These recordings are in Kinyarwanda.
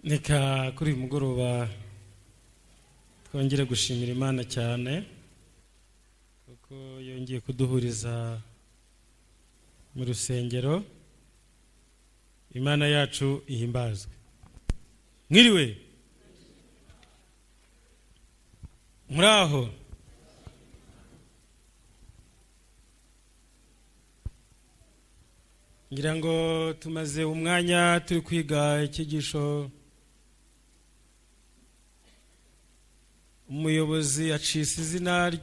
Reka kuri uyu mugoroba twongere gushimira Imana cyane kuko yongeye kuduhuriza mu rusengero. Imana yacu ihimbazwe. Mwiriwe, muri aho? Ngira ngo tumaze umwanya turi kwiga icyigisho umuyobozi acisa izina,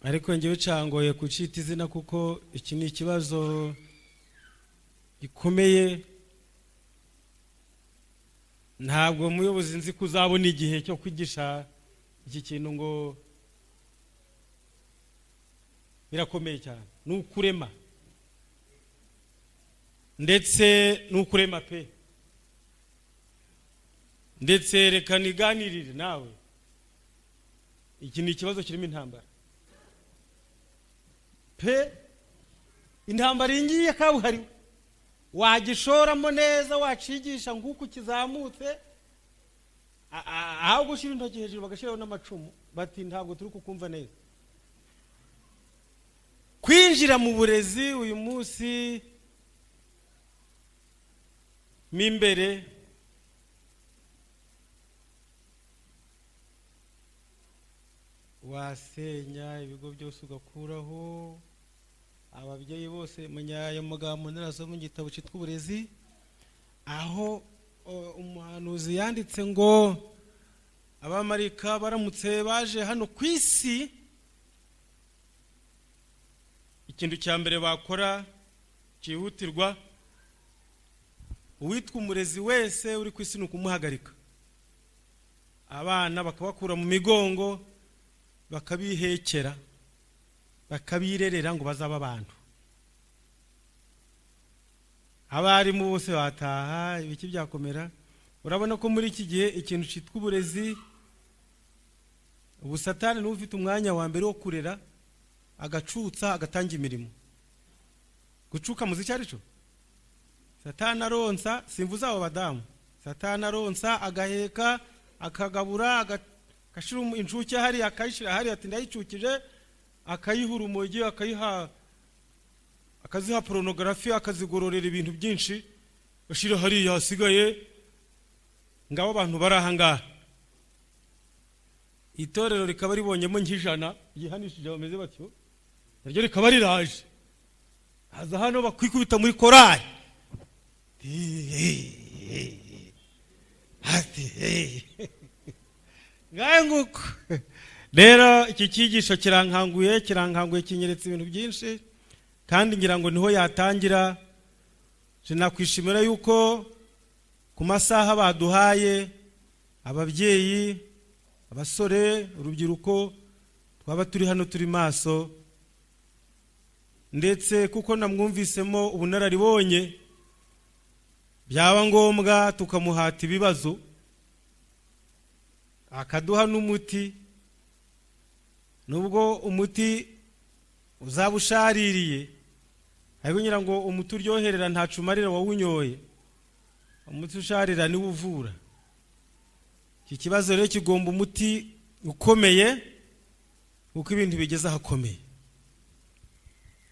ariko ngewe cangoye kucita izina kuko iki ni ikibazo gikomeye. Ntabwo umuyobozi nzi ko uzabona igihe cyo kwigisha iki kintu, ngo birakomeye cyane. Ni ukurema, ndetse ni ukurema pe. Ndetse reka niganirire nawe, iki ni ikibazo kirimo intambara pe. Intambara iyi ngiyi kabuhariwe, wagishoramo neza, wacigisha nk'uku kizamutse, aho gushyira intoki hejuru bagashyiraho n'amacumu, bati ntabwo turi kukumva neza. Kwinjira mu burezi uyu munsi mo imbere wasenya ibigo byose, ugakuraho ababyeyi bose. Ayo magambo ntarasoma mu gitabo cyitwa Uburezi, aho umuhanuzi yanditse ngo abamarika baramutse baje hano ku isi, ikintu cya mbere bakora cyihutirwa, uwitwa umurezi wese uri ku isi, ni ukumuhagarika, abana bakabakura mu migongo, bakabihekera, bakabirerera ngo bazabe abantu. Abarimu bose bataha, ibiki byakomera. Urabona ko muri iki gihe ikintu cyitwa uburezi, ubu Satani niwe ufite umwanya wa mbere wo kurera, agacutsa, agatanga imirimo. Gucuka muzi icyo ari cyo? Satani aronsa, simvuze abo badamu. Satani aronsa, agaheka, akagabura, agashyira incuke hariya, akayishyira hariya, ati ndayicukije, akayiha urumogi, akayiha, akaziha porunogarafi, akazigororera ibintu byinshi, ashyira hariya hasigaye. Ngabo abantu bari aha ngaha, itorero rikaba ribonyemo nk'ijana ryihanishije bameze batyo, naryo rikaba riraje, haza hano bakwikubita muri korari ati ngahe nguko. Rero iki cyigisho kirankanguye, kirankanguye, kinyeretse ibintu byinshi, kandi ngira ngo niho yatangira. Sinakwishimira yuko ku masaha baduhaye, ababyeyi, abasore, urubyiruko, twaba turi hano turi maso, ndetse kuko namwumvisemo ubunararibonye, byaba ngombwa tukamuhata ibibazo, akaduha n'umuti, nubwo umuti uzaba ushaririye, ariko ngira ngo umuti uryoherera ntacu umarira wawunyoye. Umuti usharira niwo uvura. Iki kibazo rero kigomba umuti ukomeye, kuko ibintu bigeze ahakomeye.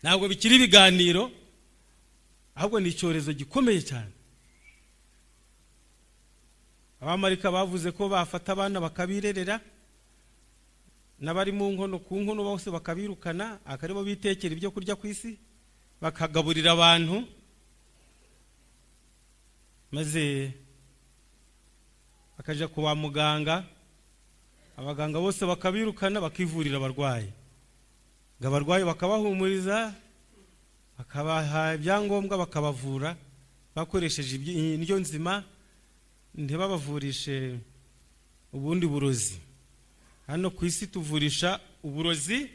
Ntabwo bikiri ibiganiro, ahubwo ni icyorezo gikomeye cyane. Abamarika bavuze ko bafata abana bakabirerera, n'abari mu nkono, ku nkono bose bakabirukana, akaribo bitekera ibyo kurya ku isi, bakagaburira abantu, maze bakajya ku ba muganga, abaganga bose bakabirukana, bakivurira abarwayi, ngo abarwayi bakabahumuriza, bakabaha ibyangombwa, bakabavura bakoresheje indyo nzima, ntibabavurishe ubundi burozi. Hano ku isi tuvurisha uburozi,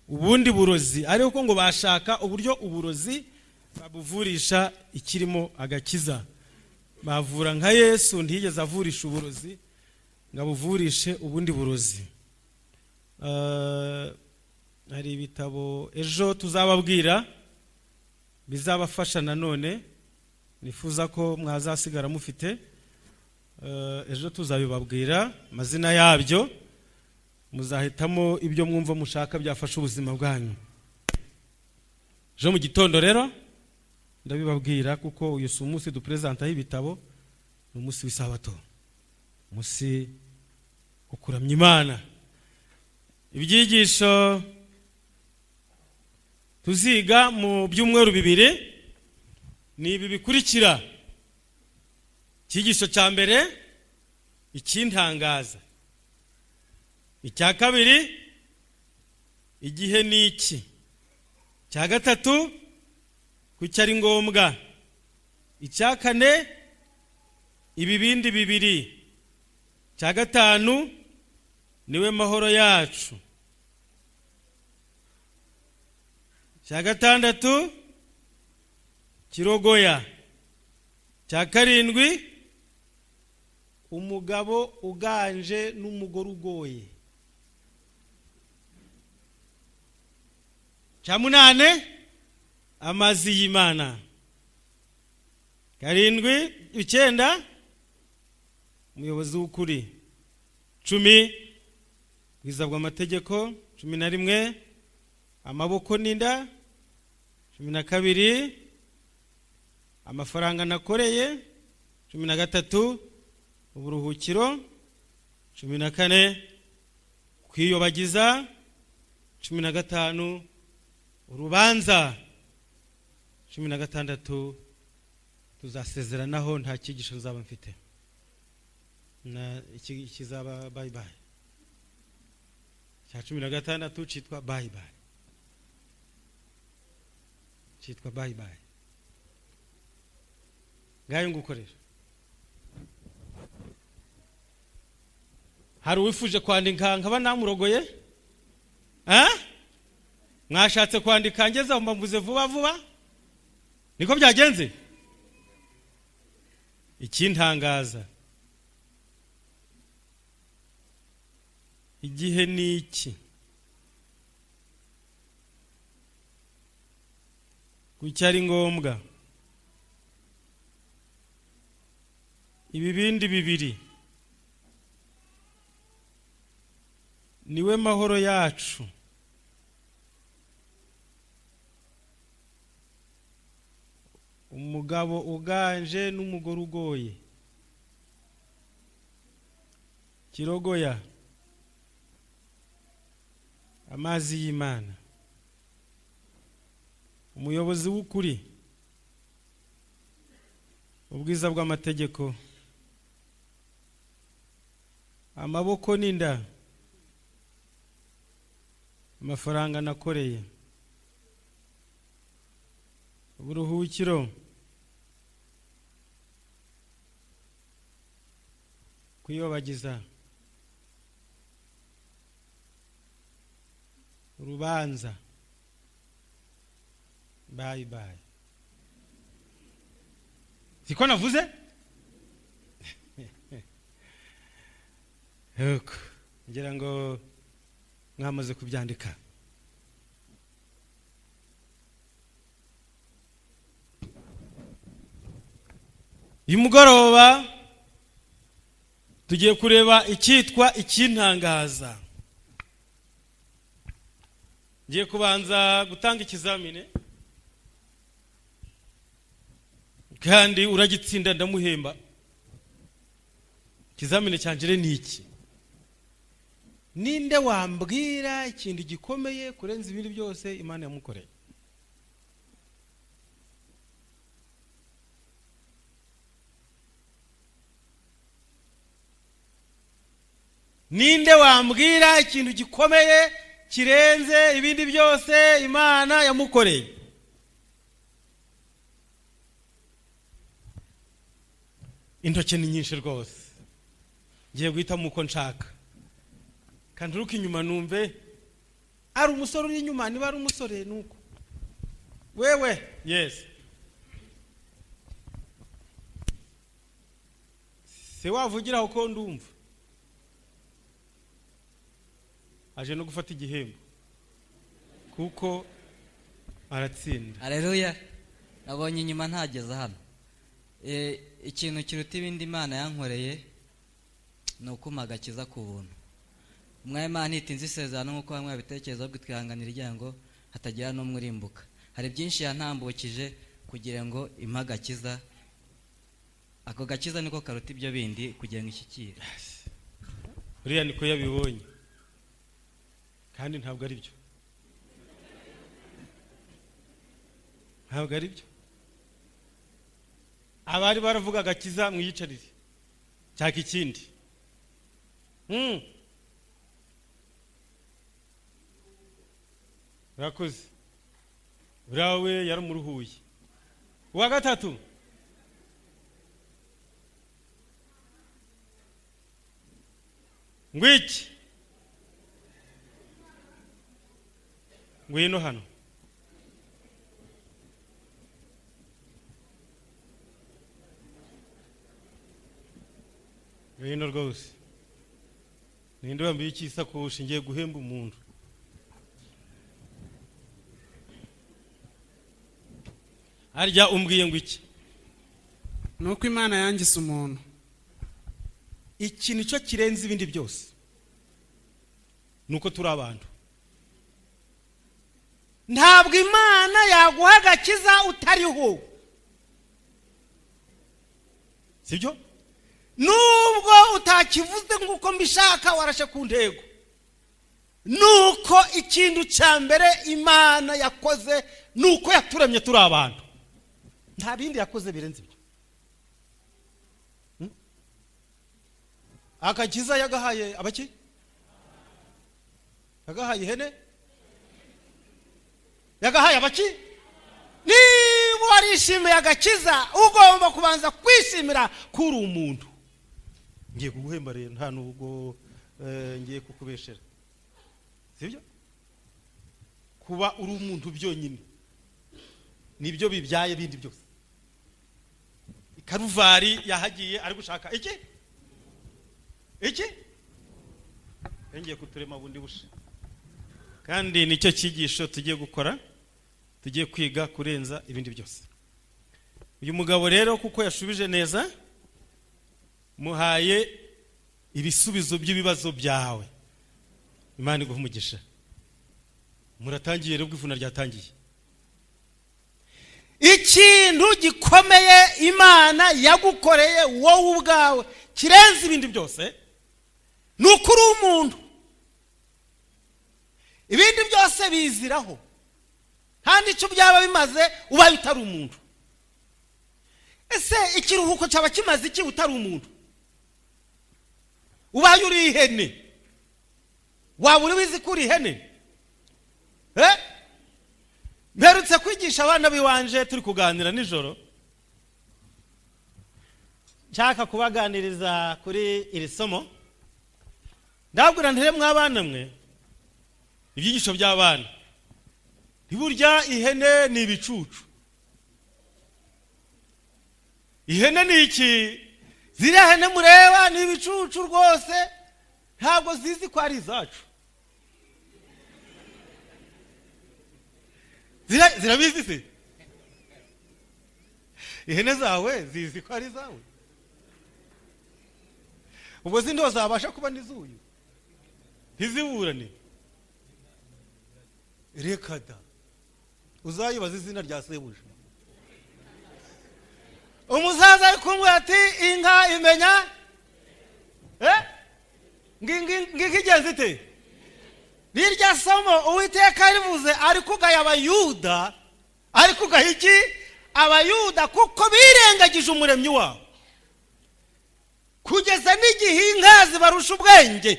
ubundi burozi, ariko ngo bashaka uburyo uburozi babuvurisha ikirimo agakiza. Bavura nka Yesu, ntiyigeze avurisha uburozi ngo abuvurishe ubundi burozi. Hari ibitabo ejo tuzababwira bizabafasha nanone. Nifuza ko mwazasigara mufite. Ejo tuzabibabwira amazina yabyo, muzahitamo ibyo mwumva mushaka byafasha ubuzima bwanyu. Ejo mu gitondo rero ndabibabwira, kuko uyu si umunsi duperezantaho ibitabo, ni umunsi w'isabato, umunsi wo kuramya Imana. Ibyigisho tuziga mu byumweru 2 ni ibi bikurikira. Icyigisho cya mbere, ikintangaza. Icya kabiri, igihe ni iki. Icya gatatu, kuki ari ngombwa. Icya kane, ibibindi 2. Icya gatanu, niwe mahoro yacu. Icya gatandatu, kirogoya. Icya karindwi, umugabo uganje n'umugore ugoye. Icya munane, amazi y'Imana. 7, 9, umuyobozi w'ukuri. 10, ubwiza bw'amategeko. 11, amaboko n'inda. 12, amafaranga nakoreye. 13, uburuhukiro. 14, kwiyobagiza. 15, urubanza. 16, tuzasezeranaho, nta cyigisho nzaba mfite, na iki kizaba bye bye. Cya 16 cyitwa bye bye, cyitwa bye bye. Ngayo ngukorera. Hari uwifuje kwandika nkaba namurogoye? Mwashatse kwandika ngeze mbavuze vuba vuba, niko byagenze. Ikintangaza, igihe ni iki, kuki ari ngombwa, ibibindi 2, niwe mahoro yacu, umugabo uganje n'umugore ugoye, kirogoya, amazi y'Imana, umuyobozi w'ukuri, ubwiza bw'amategeko, amaboko n'inda, amafaranga nakoreye, uburuhukiro, kwiyobagiza, urubanza, bye bye. Siko navuze? Yego, ngira ngo mwamaze kubyandika. Uyu mugoroba tugiye kureba icyitwa ikintangaza. Ngiye kubanza gutanga ikizamini, kandi uragitsinda ndamuhemba. Ikizamini cyanjye ni iki: ninde wambwira ikintu gikomeye kurenza ibindi byose Imana yamukoreye? Ninde wambwira ikintu gikomeye kirenze ibindi byose Imana yamukoreye? Intoki ni nyinshi rwose, ngiye guhitamo uko nshaka. Kandi uruka inyuma numve ari umusore uri inyuma, niba ari umusore nuko wewe. Yes, se wavugira uko ndumva. Aje no gufata igihembo kuko aratsinda. Haleluya. Nabonye inyuma ntageze hano. Ikintu kiruta ibindi Imana yankoreye ni ukumpa agakiza ku buntu. Umwami Imana ntitinze isezerano nk'uko bamwe babitekereza, ahubwo twihanganira igira ngo hatagira n'umwe urimbuka. Hari byinshi yantambukije kugira ngo impe agakiza. Ako gakiza niko karuta ibyo bindi kugira ngo ishyikire. Uriya niko yabibonye, kandi ntabwo ari byo, ntabwo ari byo. Abari baravuga agakiza mwiyicarire, cyaka ikindi. Urakoze. Uriya we yaramuruhuye. Uwa gatatu, ngwiki, ngwino hano. Ngwino rwose. Ninde wambaye ikisakoshi? Ngiye guhemba umuntu. Harya umbwiye ngo iki? Ni uko Imana yangize umuntu. Iki nicyo kirenze ibindi byose, ni uko turi abantu. Ntabwo Imana yaguha agakiza utariho, sibyo? Nubwo utakivuze nk'uko mbishaka, warashe ku ntego. Nuko ikintu cya mbere Imana yakoze ni uko yaturemye turi abantu. Nta bindi yakoze birenze ibyo. Agakiza yagahaye abaki? Yagahaye ihene? Yagahaye abaki? Niba warishimiye agakiza, ugomba kubanza kwishimira ko uri umuntu. Ngiye kuguhemba rero, nta nubwo ngiye kukubeshera, sibyo? Kuba uri umuntu byonyine nibyo bibyaye bindi byose. Ikaruvari yahagiye ari gushaka iki? Iki yongeye kuturema bundi busha. Kandi nicyo cyigisho tugiye gukora, tugiye kwiga kurenza ibindi byose. Uyu mugabo rero, kuko yashubije neza, muhaye ibisubizo by'ibibazo byawe. Imana iguhe umugisha. Muratangiye rero, ivuna ryatangiye. Ikintu gikomeye Imana yagukoreye wowe ubwawe kirenze ibindi byose ni uko uri umuntu. Ibindi byose biziraho, nta n'icyo byaba bimaze ubaye utari umuntu. Ese ikiruhuko cyaba kimaze iki utari umuntu? Ubaye uri ihene, waba uri wizi ko uri ihene? Mperutse kwigisha abana b'iwanje, turi kuganira nijoro, nshaka kubaganiriza kuri iri somo. Ndabwira ntere mw'abana mwe, ibyigisho by'abana, ntiburya ihene ni ibicucu. Ihene ni iki? Ziriya hene mureba ni ibicucu rwose, ntabwo zizi ko ari izacu. Zirabizi se? Ihene zawe zizi ko ari izawe? Ubwo zindi zabasha kuba n'izuyu ntiziburane? Reka da, uzayibaza izina rya sebuja. Umusaza ari kumwe ati inka imenya nginka igenzi ite? Rirya somo Uwiteka rivuze ari kugaya Abayuda, ari kugaya iki? Abayuda, kuko birengagije umuremyi wabo, kugeza n'igihe inka zibarusha ubwenge.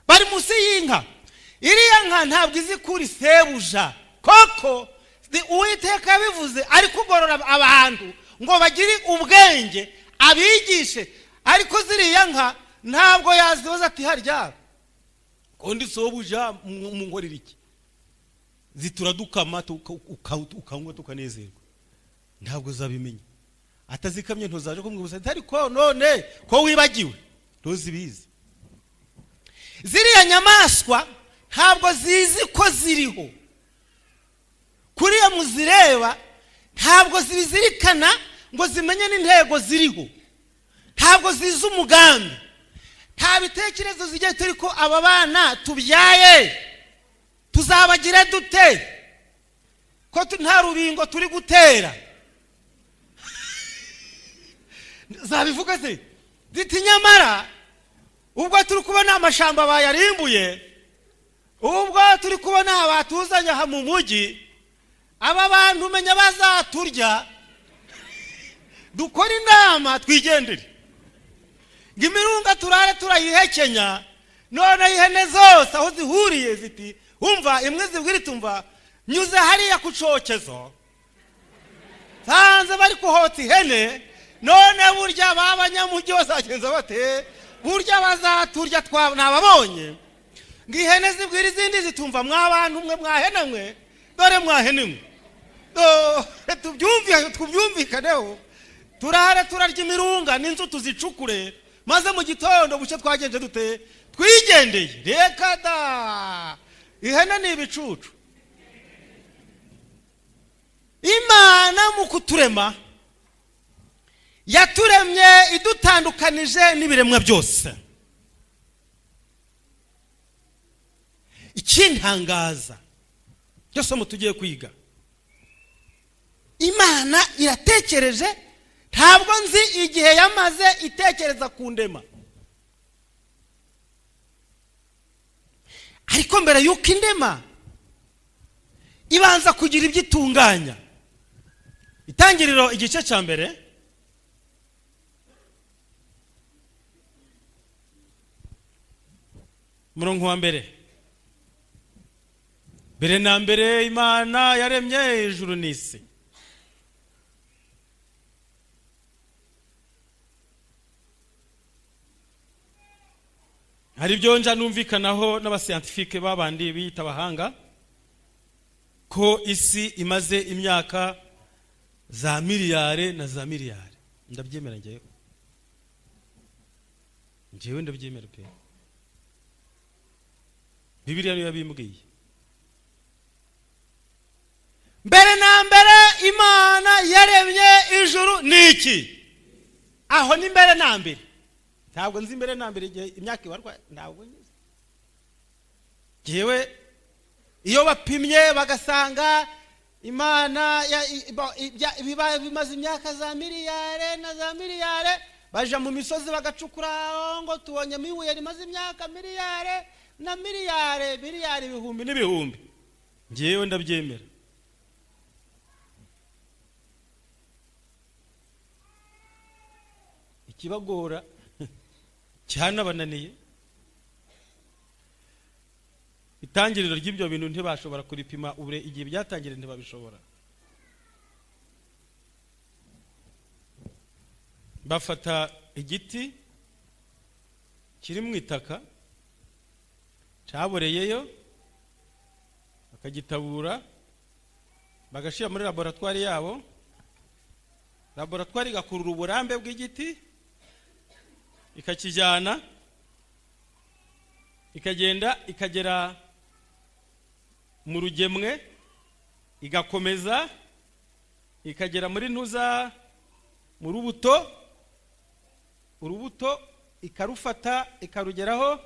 Bari munsi y'inka. Iriya nka ntabwo izi kuri sebuja. Koko Uwiteka yabivuze ari kugorora abantu ngo bagire ubwenge, abigishe. Ariko ziriya nka ntabwo yazibaza ati harya kondi sobuja munkorera iki? Zituradukama ukanywa tukanezerwa. Ntabwo zabimenya. Atazikamye ntuzaje kumwibutsa, ariko none ko wibagiwe ntuzibizi. Ziriya nyamaswa ntabwo zizi ko ziriho. Kuriya muzireba ntabwo zibizirikana Ngo zimenye n'intego ziriho, ntabwo zizi umugambi, nta bitekerezo zigiye. Turi ko aba bana tubyaye tuzabagira dute, ko nta rubingo turi gutera? Zabivuga se ziti: "Nyamara ubwo turi kubona amashamba bayarimbuye, ubwo turi kubona batuzanye aha mu mujyi, aba bantu umenya bazaturya, dukore inama twigendere, ngo imirunga turare turayihekenya." None ihene zose aho zihuriye ziti: "Umva." Imwe zibwira iti: "Umva, nyuze hariya ku cyokezo, nsanze bari kuhotsa ihene. None burya ba banyamujyi bazagenza bate? Burya bazaturya, nababonye." Ngo ihene zibwira izindi zitumva: "Mwa bantu mwe, mwahene mwe, dore mwahene mwe, tubyumvikaneho, turare turarya imirunga n'inzu tuzicukure, maze mu gitondo bucye twagenje dute? Twigendeye." Reka da, ihene ni ibicucu. Imana mu kuturema yaturemye idutandukanije n'ibiremwa byose. Ikintangaza ryo somo tugiye kwiga, Imana iratekereje. Ntabwo nzi igihe yamaze itekereza ku ndema, ariko mbere y'uko indema ibanza kugira ibyo itunganya. Itangiriro igice cya 1, umurongo wa 1. Mbere na mbere Imana yaremye ijuru n'isi. Hari ibyo nja numvikanaho n'abascientifique babandi biyita abahanga, ko isi imaze imyaka za miliyare na za miliyare. Ndabyemera ngewe, ngewe ndabyemera pe. Bibiliya niyo yabimbwiye. Mbere na mbere Imana yaremye ijuru ni iki? Aho ni mbere na mbere. Ntabwo nzi mbere na mbere igihe imyaka ibarwa, ntabwo nzi ngewe. Iyo bapimye bagasanga Imana bimaze imyaka za miliyare na za miliyare, baja mu misozi bagacukura ngo tubonyemo ibuye rimaze imyaka miliyare na miliyare, miliyari ibihumbi n'ibihumbi. Ngewe ndabyemera. Ikibagora cyanabananiye, itangiriro ry'ibyo bintu ntibashobora kuripima ubure. Igihe byatangiriye ntibabishobora. Bafata igiti kiri mu itaka cyaboreyeyo, bakagitabura, bagashyira muri laboratwari yabo. Laboratwari igakurura uburambe bw'igiti, ikakijyana, ikagenda ikagera mu rugemwe, igakomeza ikagera muri ntuza, mu rubuto. Urubuto ikarufata, ikarugeraho,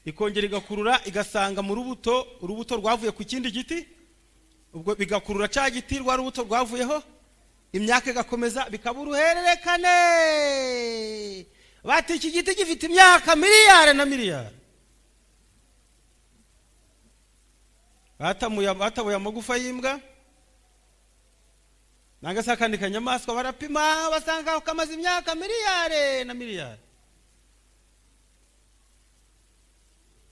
ikongera igakurura, igasanga mu rubuto urubuto rwavuye ku kindi giti. Ubwo bigakurura cya giti rwa rubuto rwavuyeho, imyaka igakomeza, bikaba uruhererekane. Bati iki giti gifite imyaka miliyari na miliyari. Batabuye amagufa y'imbwa nanga se akandi kanyamaswa, barapima, basanga kamaze imyaka miliyari na miliyari.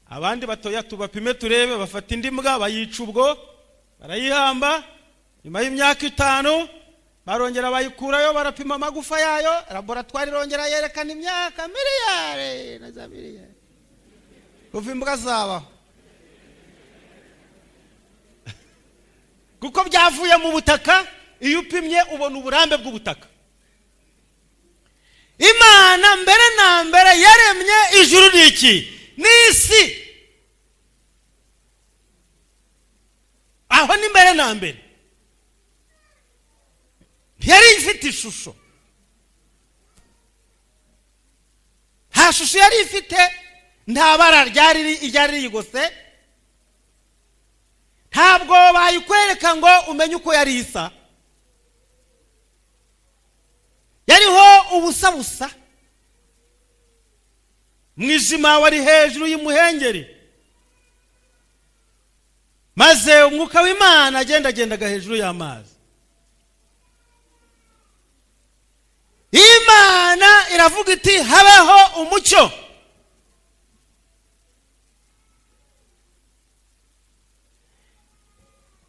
Abandi batoya tubapime turebe. Bafata indi mbwa, bayica, ubwo barayihamba. Nyuma y'imyaka 5 barongera bayikurayo, barapima amagufa yayo. Laboratwari irongera yerekana imyaka miliyari na za miliyari kuva imbwa zabaho, kuko byavuye mu butaka. Iyo upimye ubona uburambe bw'ubutaka. Imana mbere na mbere yaremye ijuru n'iki? N'isi. Aho ni mbere na mbere. Ntiyari ifite ishusho, nta shusho yari ifite, nta bara ryari ryari riyigose, ntabwo bayikwereka ngo umenye uko yari isa. Yariho ubusa busa. Mwijima wari hejuru y'umuhengeri, maze umwuka w'Imana agendagendaga hejuru y'amazi. Imana iravuga iti habeho umucyo.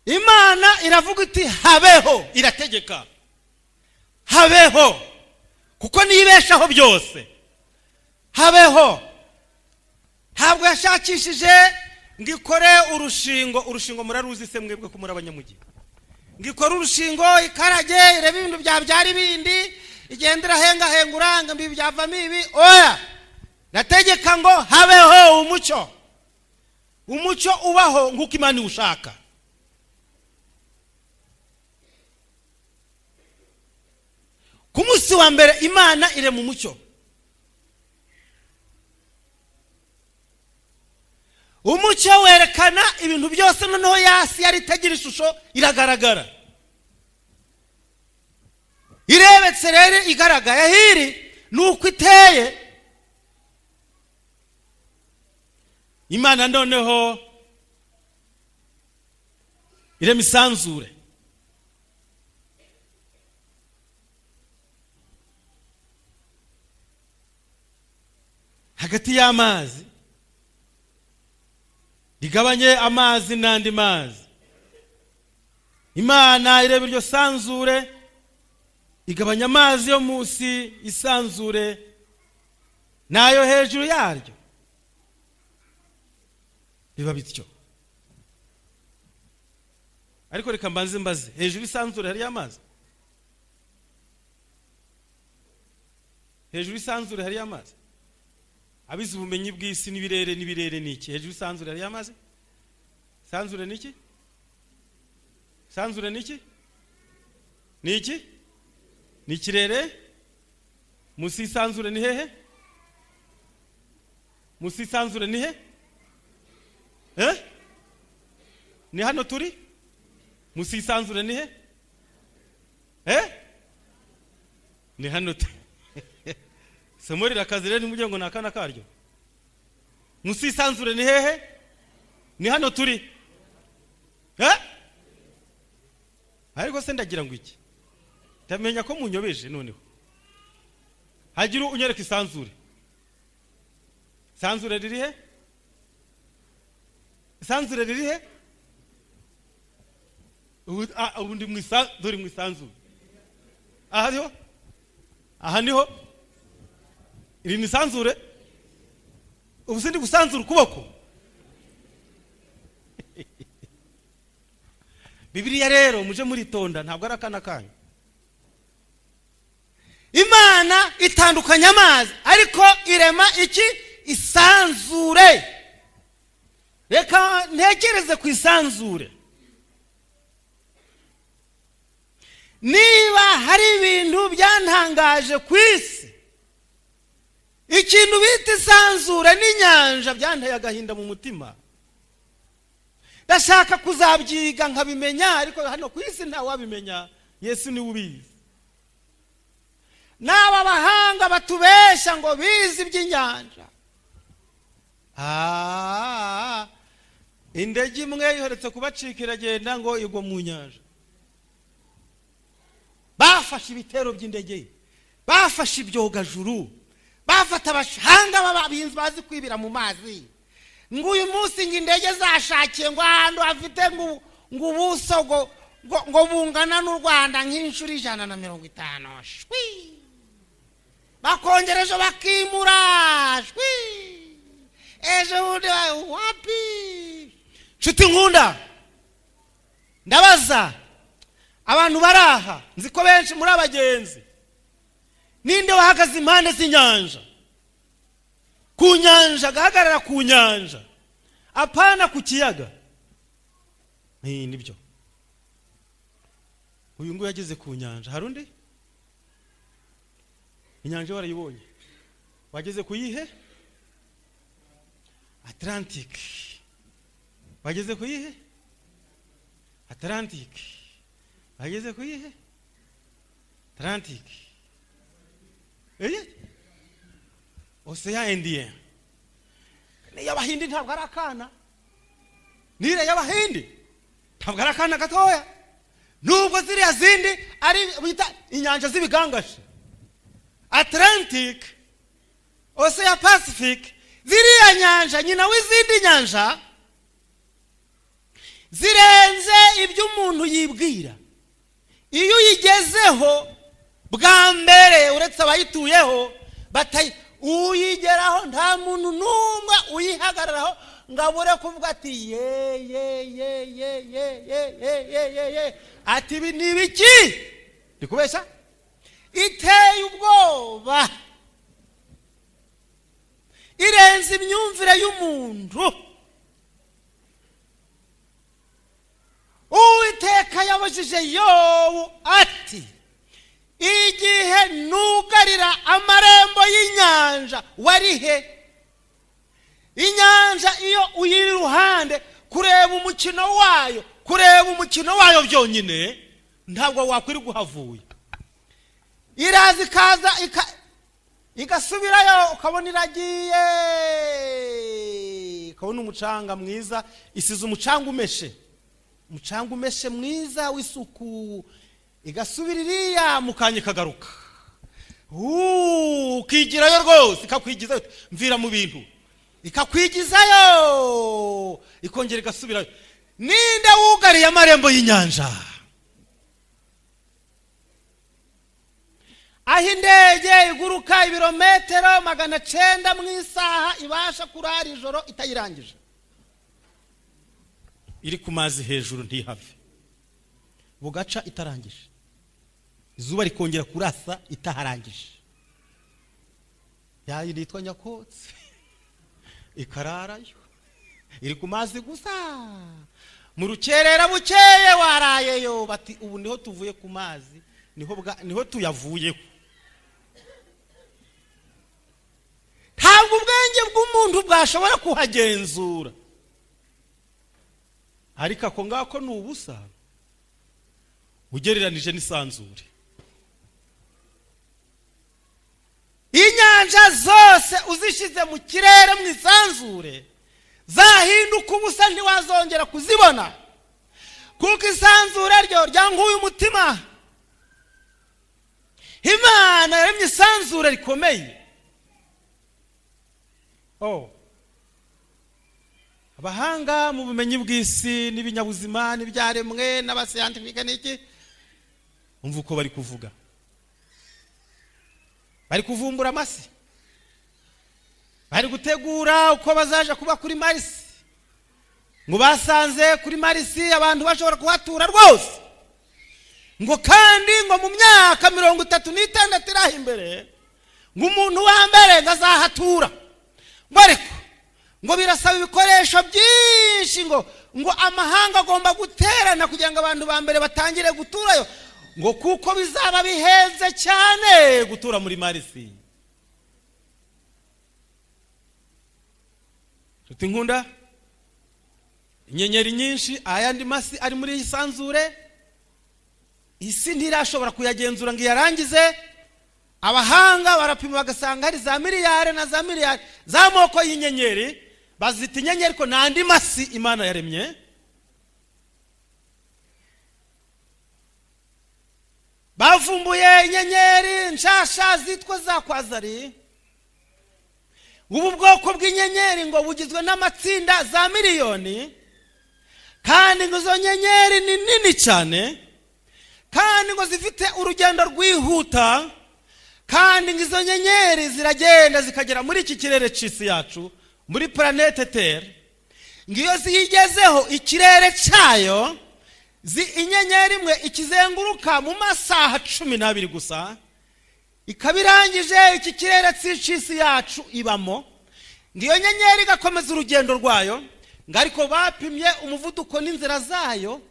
Imana iravuga iti habeho, irategeka habeho, kuko nibeshaho byose. Habeho. Ntabwo yashakishije ngo ikore urushingo. Urushingo muraruzi se mwebwe ko muri abanyamugi? Ngo ikore urushingo, ikarage, irebe ibintu byabyara ibindi, igenda irahengahenga uranga ibi byavamo ibi. Oya, nategeka ngo habeho umucyo. Umucyo ubaho nk'uko Imana iwushaka. Ku munsi wa mbere Imana irema umucyo. Umucyo werekana ibintu byose, noneho yasi yari itagira ishusho iragaragara. Irebetse rero igaragaye hiri ni uko iteye. Imana noneho irema isanzure. Hagati y'amazi rigabanye amazi n'andi mazi. Imana ireba iryo sanzure, igabanya amazi yo munsi isanzure n'ayo hejuru yaryo. Biba bityo. Ariko reka mbanze mbaze, hejuru isanzure hari amazi? Hejuru isanzure hari amazi? Abize ubumenyi bw'isi n'ibirere n'ibirere ni iki? Hejuru isanzure hari amazi? Sanzure ni iki? Sanzure ni iki? Ni iki? Ni ikirere? Munsi isanzure ni hehe? Munsi isanzure ni he? Ni hano turi? Munsi isanzure ni he? Ni hano turi. Somo rirakaze rero ntimujye ngo ni akana karyo. Munsi isanzure ni hehe? Ni hano turi. Ariko se ndagira ngo iki? Ndamenya ko munyobeje noneho. Hagira unyereka isanzure. Isanzure riri he? Isanzure riri he? Ubu ndi dore mu isanzure. Aha niho? Aha niho? Iri ni isanzure? Ubu sindi gusanzura ukuboko. Bibiliya rero muje muritonda, ntabwo ari akana kanyu. Imana itandukanya amazi, ariko irema iki? Isanzure. Reka ntekereze ku isanzure. Niba hari ibintu byantangaje ku isi, ikintu bita isanzure n'inyanja byanteye agahinda mu mutima. Ndashaka kuzabyiga nkabimenya, ariko hano ku isi nta wabimenya, Yesu niwe ubizi. N'aba bahanga batubesha ngo bizi iby'inyanja. Indege imwe iheretse kubacika iragenda ngo igwa mu nyanja. Bafashe ibitero by'indege, bafashe ibyogajuru, bafata abahanga b'abahinzi bazi kwibira mu mazi. Ngo uyu munsi ngo indege zashakiye ngo ahantu hafite ngo ubuso ngo bungana n'u Rwanda nk'inshuro 150. Shwi! Bakongera ejo bakimura. Shwi! Ejo bundi wapi? Nshuti nkunda, ndabaza abantu baraha, nzi ko benshi muri abagenzi. Ninde wahagaze impande z'inyanja? Ku nyanja, agahagarara ku nyanja, apana ku kiyaga. Nibyo. Uyu nguyu yageze ku nyanja. Hari undi? Inyanja warayibonye? Wageze ku yihe? Atlantic. Wageze ku yihe? Atlantic. Wageze ku yihe? Atlantic. Eye, Océan Indien. Y'Abahindi ntabwo ari akana. Nire y'Abahindi ntabwo ari akana gatoya, nubwo ziriya zindi ari bita inyanja z'ibigangashi, Atlantic, Ocean Pacific. Ziriya nyanja, nyina w'izindi nyanja, zirenze ibyo umuntu yibwira. Iyo uyigezeho bwa mbere, uretse abayituyeho batayi uyigeraho, nta muntu n'umwe uyihagararaho ngo abure kuvuga ati: "Ye ye ye ye ye ye ye ye ye ye!" Ati: "Ibi ni ibiki?" Ndi kubeshya? Iteye ubwoba, irenze imyumvire y'umuntu. Uwiteka yabajije Yobu ati: "Igihe nugarira amarembo y'inyanja, wari he?" Inyanja, iyo uyiri iruhande, kureba umukino wayo, kureba umukino wayo byonyine, ntabwo wakwirirwa uhavuye. Iraza, ikaza, igasubirayo, ukabona iragiye, ukabona umucanga mwiza, isize umucanga umeshe, umucanga umeshe mwiza w'isuku, igasubira iriya mu kanya, ikagaruka, ukigirayo rwose, ikakwigizayo, mvira mu bintu, ikakwigizayo, ikongera igasubirayo. Ninde wugariye amarembo y'inyanja? Aho indege iguruka ibirometero 900 mu isaha, ibasha kurara ijoro itayirangije, iri ku mazi hejuru, ntihave, bugaca itarangije, izuba rikongera kurasa itaharangije, yayindi yitwa Nyakotsi ikararayo iri ku mazi gusa. Mu rukerera bukeye warayeyo, bati: "Ubu niho tuvuye ku mazi, niho tuyavuyeho." Ntabwo ubwenge bw'umuntu bwashobora kuhagenzura, ariko ako ngako ni ubusa ugereranije n'isanzure. Inyanja zose uzishyize mu kirere, mu isanzure, zahinduka ubusa, ntiwazongera kuzibona, kuko isanzure ryo ryankuye umutima. Imana yaremye isanzure rikomeye. Oh. Abahanga mu bumenyi bw'isi n'ibinyabuzima n'ibyaremwe n'abasiyantifike n'iki, umva uko bari kuvuga. Bari kuvumbura amasi, bari gutegura uko bazaja kuba kuri Marisi. Ngo basanze kuri Marisi abantu bashobora kuhatura rwose, ngo kandi ngo mu myaka 36 iraha imbere, ngo umuntu wa mbere ngo azahatura. Ngo ariko ngo birasaba ibikoresho byinshi, ngo amahanga agomba guterana kugira ngo abantu ba mbere batangire guturayo, ngo kuko bizaba bihenze cyane gutura muri Marisi. Nshuti nkunda, inyenyeri nyinshi, ayandi masi ari muri iyi sanzure, isi ntirashobora kuyagenzura ngo iyarangize. Abahanga barapima bagasanga hari za miliyari na za miliyari z'amoko y'inyenyeri. Bazita inyenyeri, ariko ni andi masi Imana yaremye. Bavumbuye inyenyeri nshasha zitwa za kwazari. Ubu bwoko bw'inyenyeri ngo bugizwe n'amatsinda za miliyoni, kandi ngo izo nyenyeri ni nini cyane, kandi ngo zifite urugendo rwihuta, kandi ngo izo nyenyeri ziragenda zikagera muri iki kirere cy'isi yacu, muri planète Terre. Ngo iyo ziyigezeho, ikirere cyayo, inyenyeri imwe ikizenguruka mu masaha 12 gusa, ikaba irangije iki kirere cy'isi yacu ibamo. Ngo iyo nyenyeri igakomeza urugendo rwayo, ngo ariko bapimye umuvuduko n'inzira zayo.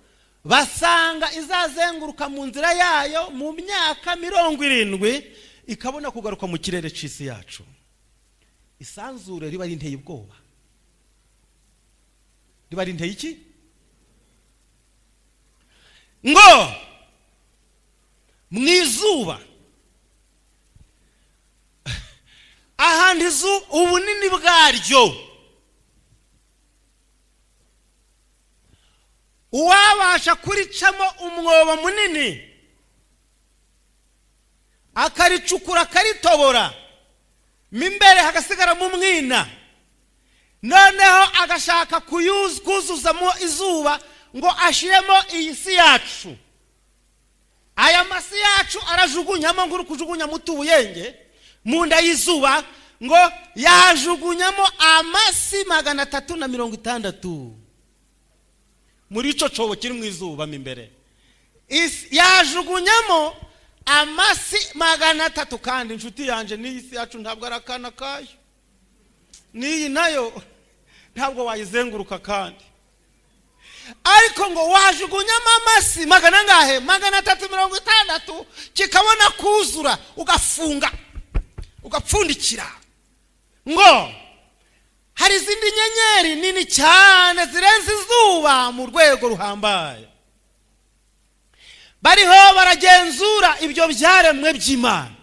Basanga izazenguruka mu nzira yayo mu myaka 70, ikabona kugaruka mu kirere cy'isi yacu. Isanzure riba rinteye ubwoba, riba rinteye iki? Ngo mu izuba, ahantu ubunini bwaryo, uwabasha kuricamo umwobo munini akaricukura akaritobora, mo imbere hagasigaramo umwina, noneho agashaka kuzuzamo izuba ngo ashiremo iyi si yacu. Aya masi yacu arajugunyamo ngo uri kujugunyamo utubuyenge mu nda y'izuba, ngo yajugunyamo amasi 360 muri ico cobo kiri mu izuba mo imbere. Yajugunyamo amasi 300. Kandi inshuti yanje, n'iyi si yacu ntabwo ari akana kayo, n'iyi nayo ntabwo wayizenguruka kandi. Ariko ngo wajugunyamo amasi magana angahe? 360, kikabona kuzura, ugafunga ugapfundikira. Ngo hari izindi nyenyeri nini cyane zirenze izuba mu rwego ruhambaye, bariho baragenzura ibyo byaremwe by'Imana,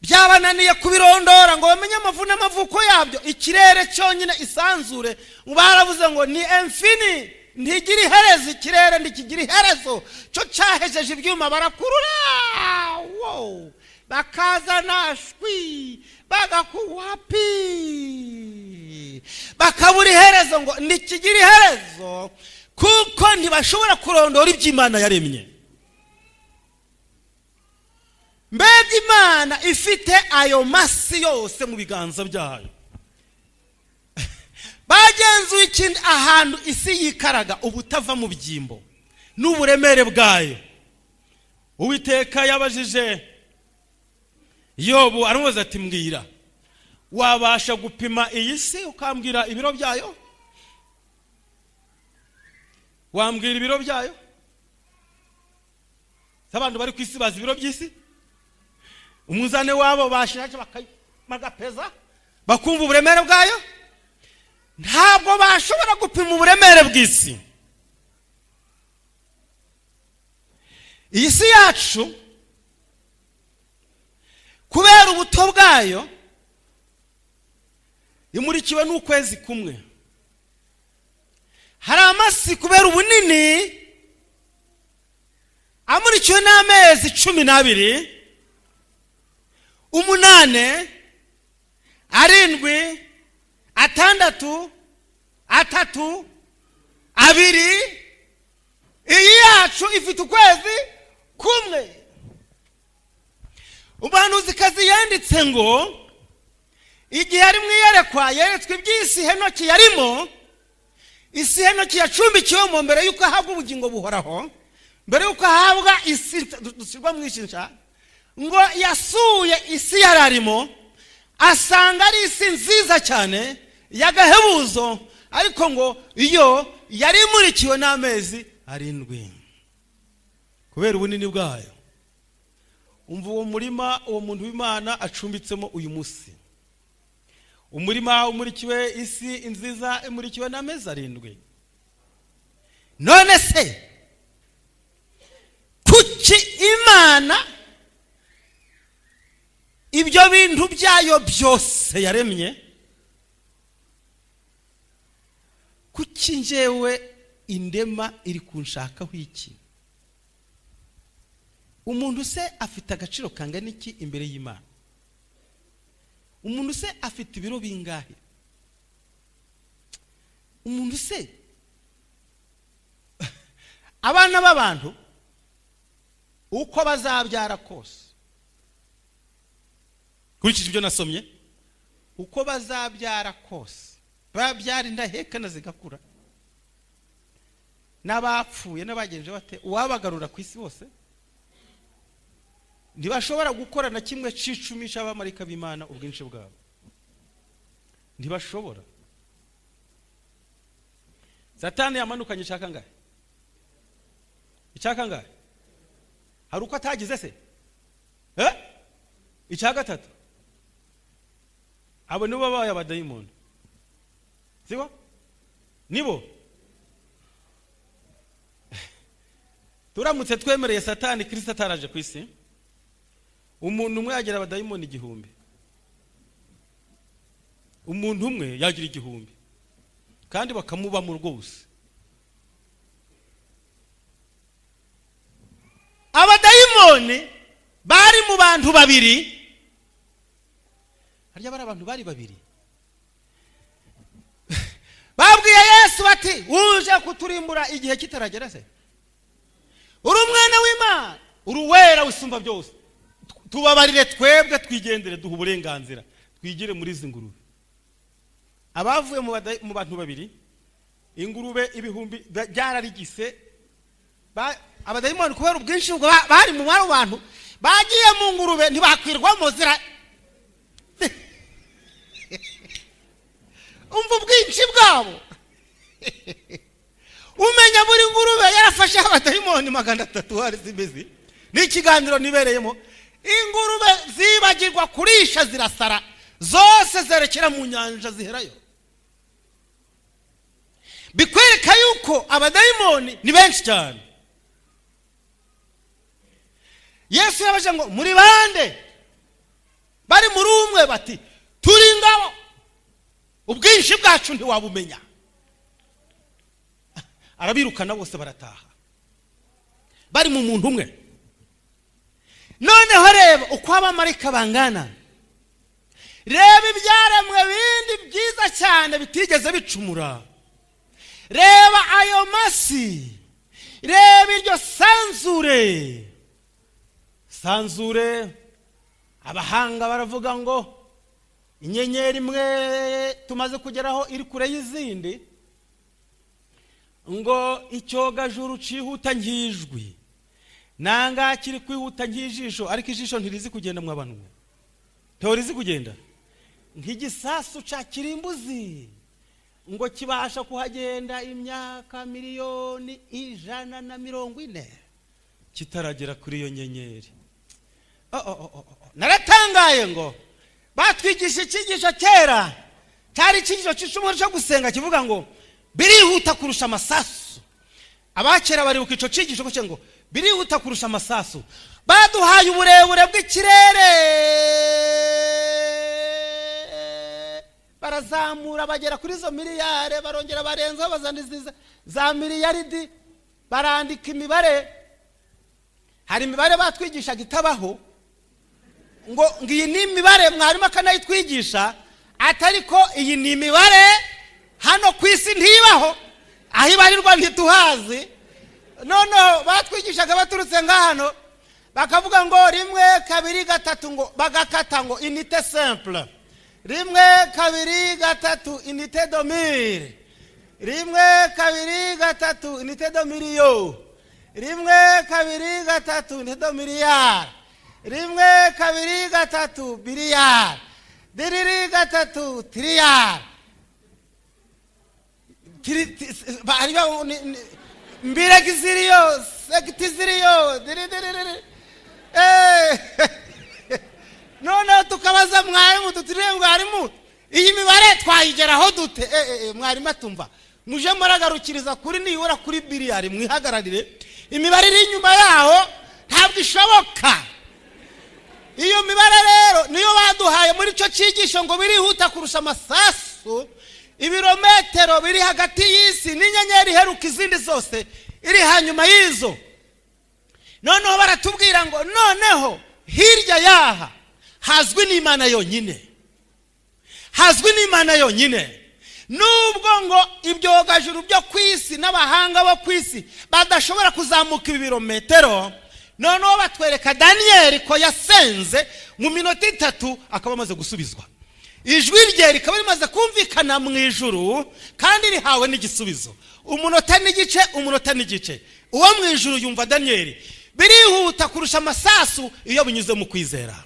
byabananiye kubirondora ngo bamenye amavu n'amavuko yabyo. Ikirere cyonyine, isanzure, baravuze ngo ni infini, ntigira iherezo. Ikirere ntikigira iherezo, cyo cyahejeje ibyuma barakurura, wow, bakazana shwi bagakuwapi, bakabura iherezo, ngo ntikigira iherezo kuko ntibashobora kurondora iby'Imana yaremye. Mbega Imana ifite ayo masi yose mu biganza byayo. Bagenzuye ikindi ahantu isi yikaraga ubutava mu byimbo n'uburemere bwayo. Uwiteka yabajije Yobu, aramubaza ati mbwira, wabasha gupima iyi si ukambwira ibiro byayo? Wambwira ibiro byayo? Abantu bari ku isi bazi ibiro by'isi? Umuzane wabo bashaje bagapeza bakumva uburemere bwayo? Ntabwo bashobora gupima uburemere bw'isi. Iyi si yacu kubera ubuto bwayo imurikiwe n'ukwezi kumwe. Hari amasi kubera ubunini amurikiwe n'amezi 12, 8, 7, 6, 3, 2. Iyi yacu ifite ukwezi kumwe. Umuhanuzikazi yanditse ngo igihe ari mu iyerekwa yeretswe iby'isi Henoki yarimo, isi Henoki yacumbikiwemo mbere y'uko ahabwa ubugingo buhoraho, mbere y'uko ahabwa isi dushyirwa mu ishinja, ngo yasuye isi yararimo asanga ari isi nziza cyane y'agahebuzo, ariko ngo iyo yari imurikiwe n'amezi 7 kubera ubunini bwayo. Umva uwo murima uwo muntu w'Imana acumbitsemo uyu munsi, umurima umurikiwe isi nziza imurikiwe n'amezi 7. None se kuki Imana ibyo bintu byayo byose yaremye, kuki njyewe indema iri kunshakaho iki? Umuntu se afite agaciro kangana iki imbere y'Imana? Umuntu se afite ibiro bingahe? Umuntu se abana b'abantu uko bazabyara kose, nkurikije ibyo nasomye, uko bazabyara kose, babyara indahekana zigakura, n'abapfuye n'abagenje bate, uwabagarura ku isi bose ntibashobora gukora na kimwe c'icumi c'abamarayika b'Imana ubwinshi bwabo, ntibashobora. Satani yamanukanye icya kangahe? Icya kangahe? Hari uko atagize se? Eh? Icya gatatu. Abo nibo babaye abadayimoni, siko? Nibo. Turamutse twemereye Satani, Kirisito ataraje ku isi, umuntu umwe yagira abadayimoni 1000. Umuntu umwe yagira 1000 kandi bakamubamo rwose. Abadayimoni bari mu bantu babiri. Harya bari abantu bari babiri babwiye Yesu bati: "Uje kuturimbura igihe kitaragera se? Uri umwana w'Imana, uri uwera wisumba byose, tubabarire twebwe twigendere, duha uburenganzira twigire muri izi ngurube." Abavuye mu bantu babiri, ingurube 1000 byararigise. Abadayimoni kubera ubwinshi ubwo bari mu bantu bagiye mu ngurube ntibakwirwamo, zira umva ubwinshi bwabo. Umenya buri ngurube yarafashe abadayimoni 300. Hari zimeze n'ikiganiro nibereyemo, ingurube zibagirwa kurisha zirasara zose zerekera mu nyanja ziherayo. Bikwereka yuko abadayimoni ni benshi cyane. Yesu yabaje ngo: "Muri bande?" Bari muri umwe bati: "Turi ingabo, ubwinshi bwacu ntiwabumenya." Arabirukana bose barataha, bari mu muntu umwe. Noneho reba uko abamarayika bangana, reba ibyaremwe bindi byiza cyane bitigeze bicumura, reba ayo masi, reba iryo sanzure. Sanzure, abahanga baravuga ngo inyenyeri imwe tumaze kugeraho iri kure y'izindi, ngo icyogajuru cyihuta nk'ijwi, nanga kiri kwihuta nk'ijisho, ariko ijisho ntirizi kugenda mu abantu, ntorizi kugenda nk'igisasu cya kirimbuzi, ngo kibasha kuhagenda imyaka 140,000,000 kitaragera kuri iyo nyenyeri. Naratangaye ngo batwigisha icyigisho kera, cyari icyigisho cy'icumuro cyo gusenga kivuga ngo birihuta kurusha amasasu. Abakera baribuka icyo cyigisho ngo birihuta kurusha amasasu. Baduhaye uburebure bw'ikirere, barazamura bagera kuri izo miliyari, barongera barenzaho bazana za miliyaridi, barandika imibare. Hari imibare batwigishaga itabaho, ngo iyi ni imibare, mwarimu akanayitwigisha atari ko iyi ni imibare hano ku isi ntibaho, aho ibarirwa ntituhazi. Noneho batwigishaga baturutse nka hano bakavuga ngo 1 2 3, ngo bagakata ngo unité simple, 1 2 3 unité de mille, 1 2 3 unité de million, 1 2 3 unité de miliyari, 1 2 3 biliyari, diriri 3 tiriyari, mbiregiziriyo segitiziriyo diridiriri. Noneho tukabaza mwarimu, tutiriye mwarimu, iyi mibare twayigeraho dute? Mwarimu atumva muje muragarukiriza kuri nibura kuri biliyari, mwihagararire, imibare iri inyuma yaho ntabwo ishoboka. Iyo mibare rero niyo baduhaye muri icyo cyigisho ngo birihuta kurusha amasasu, ibirometero biri hagati y'isi n'inyenyeri iheruka izindi zose iri hanyuma y'izo. Noneho baratubwira ngo noneho hirya yaha hazwi n'Imana yonyine, hazwi n'Imana yonyine. Nubwo ngo ibyogajuru byo ku isi n'abahanga bo ku isi badashobora kuzamuka ibi birometero, noneho batwereka Daniyeli ko yasenze mu minota 3 akaba amaze gusubizwa, ijwi rye rikaba rimaze kumvikana mu ijuru kandi rihawe n'igisubizo. Umunota n'igice, umunota n'igice, uwo mu ijuru yumva Daniyeli. Birihuta kurusha amasasu iyo binyuze mu kwizera.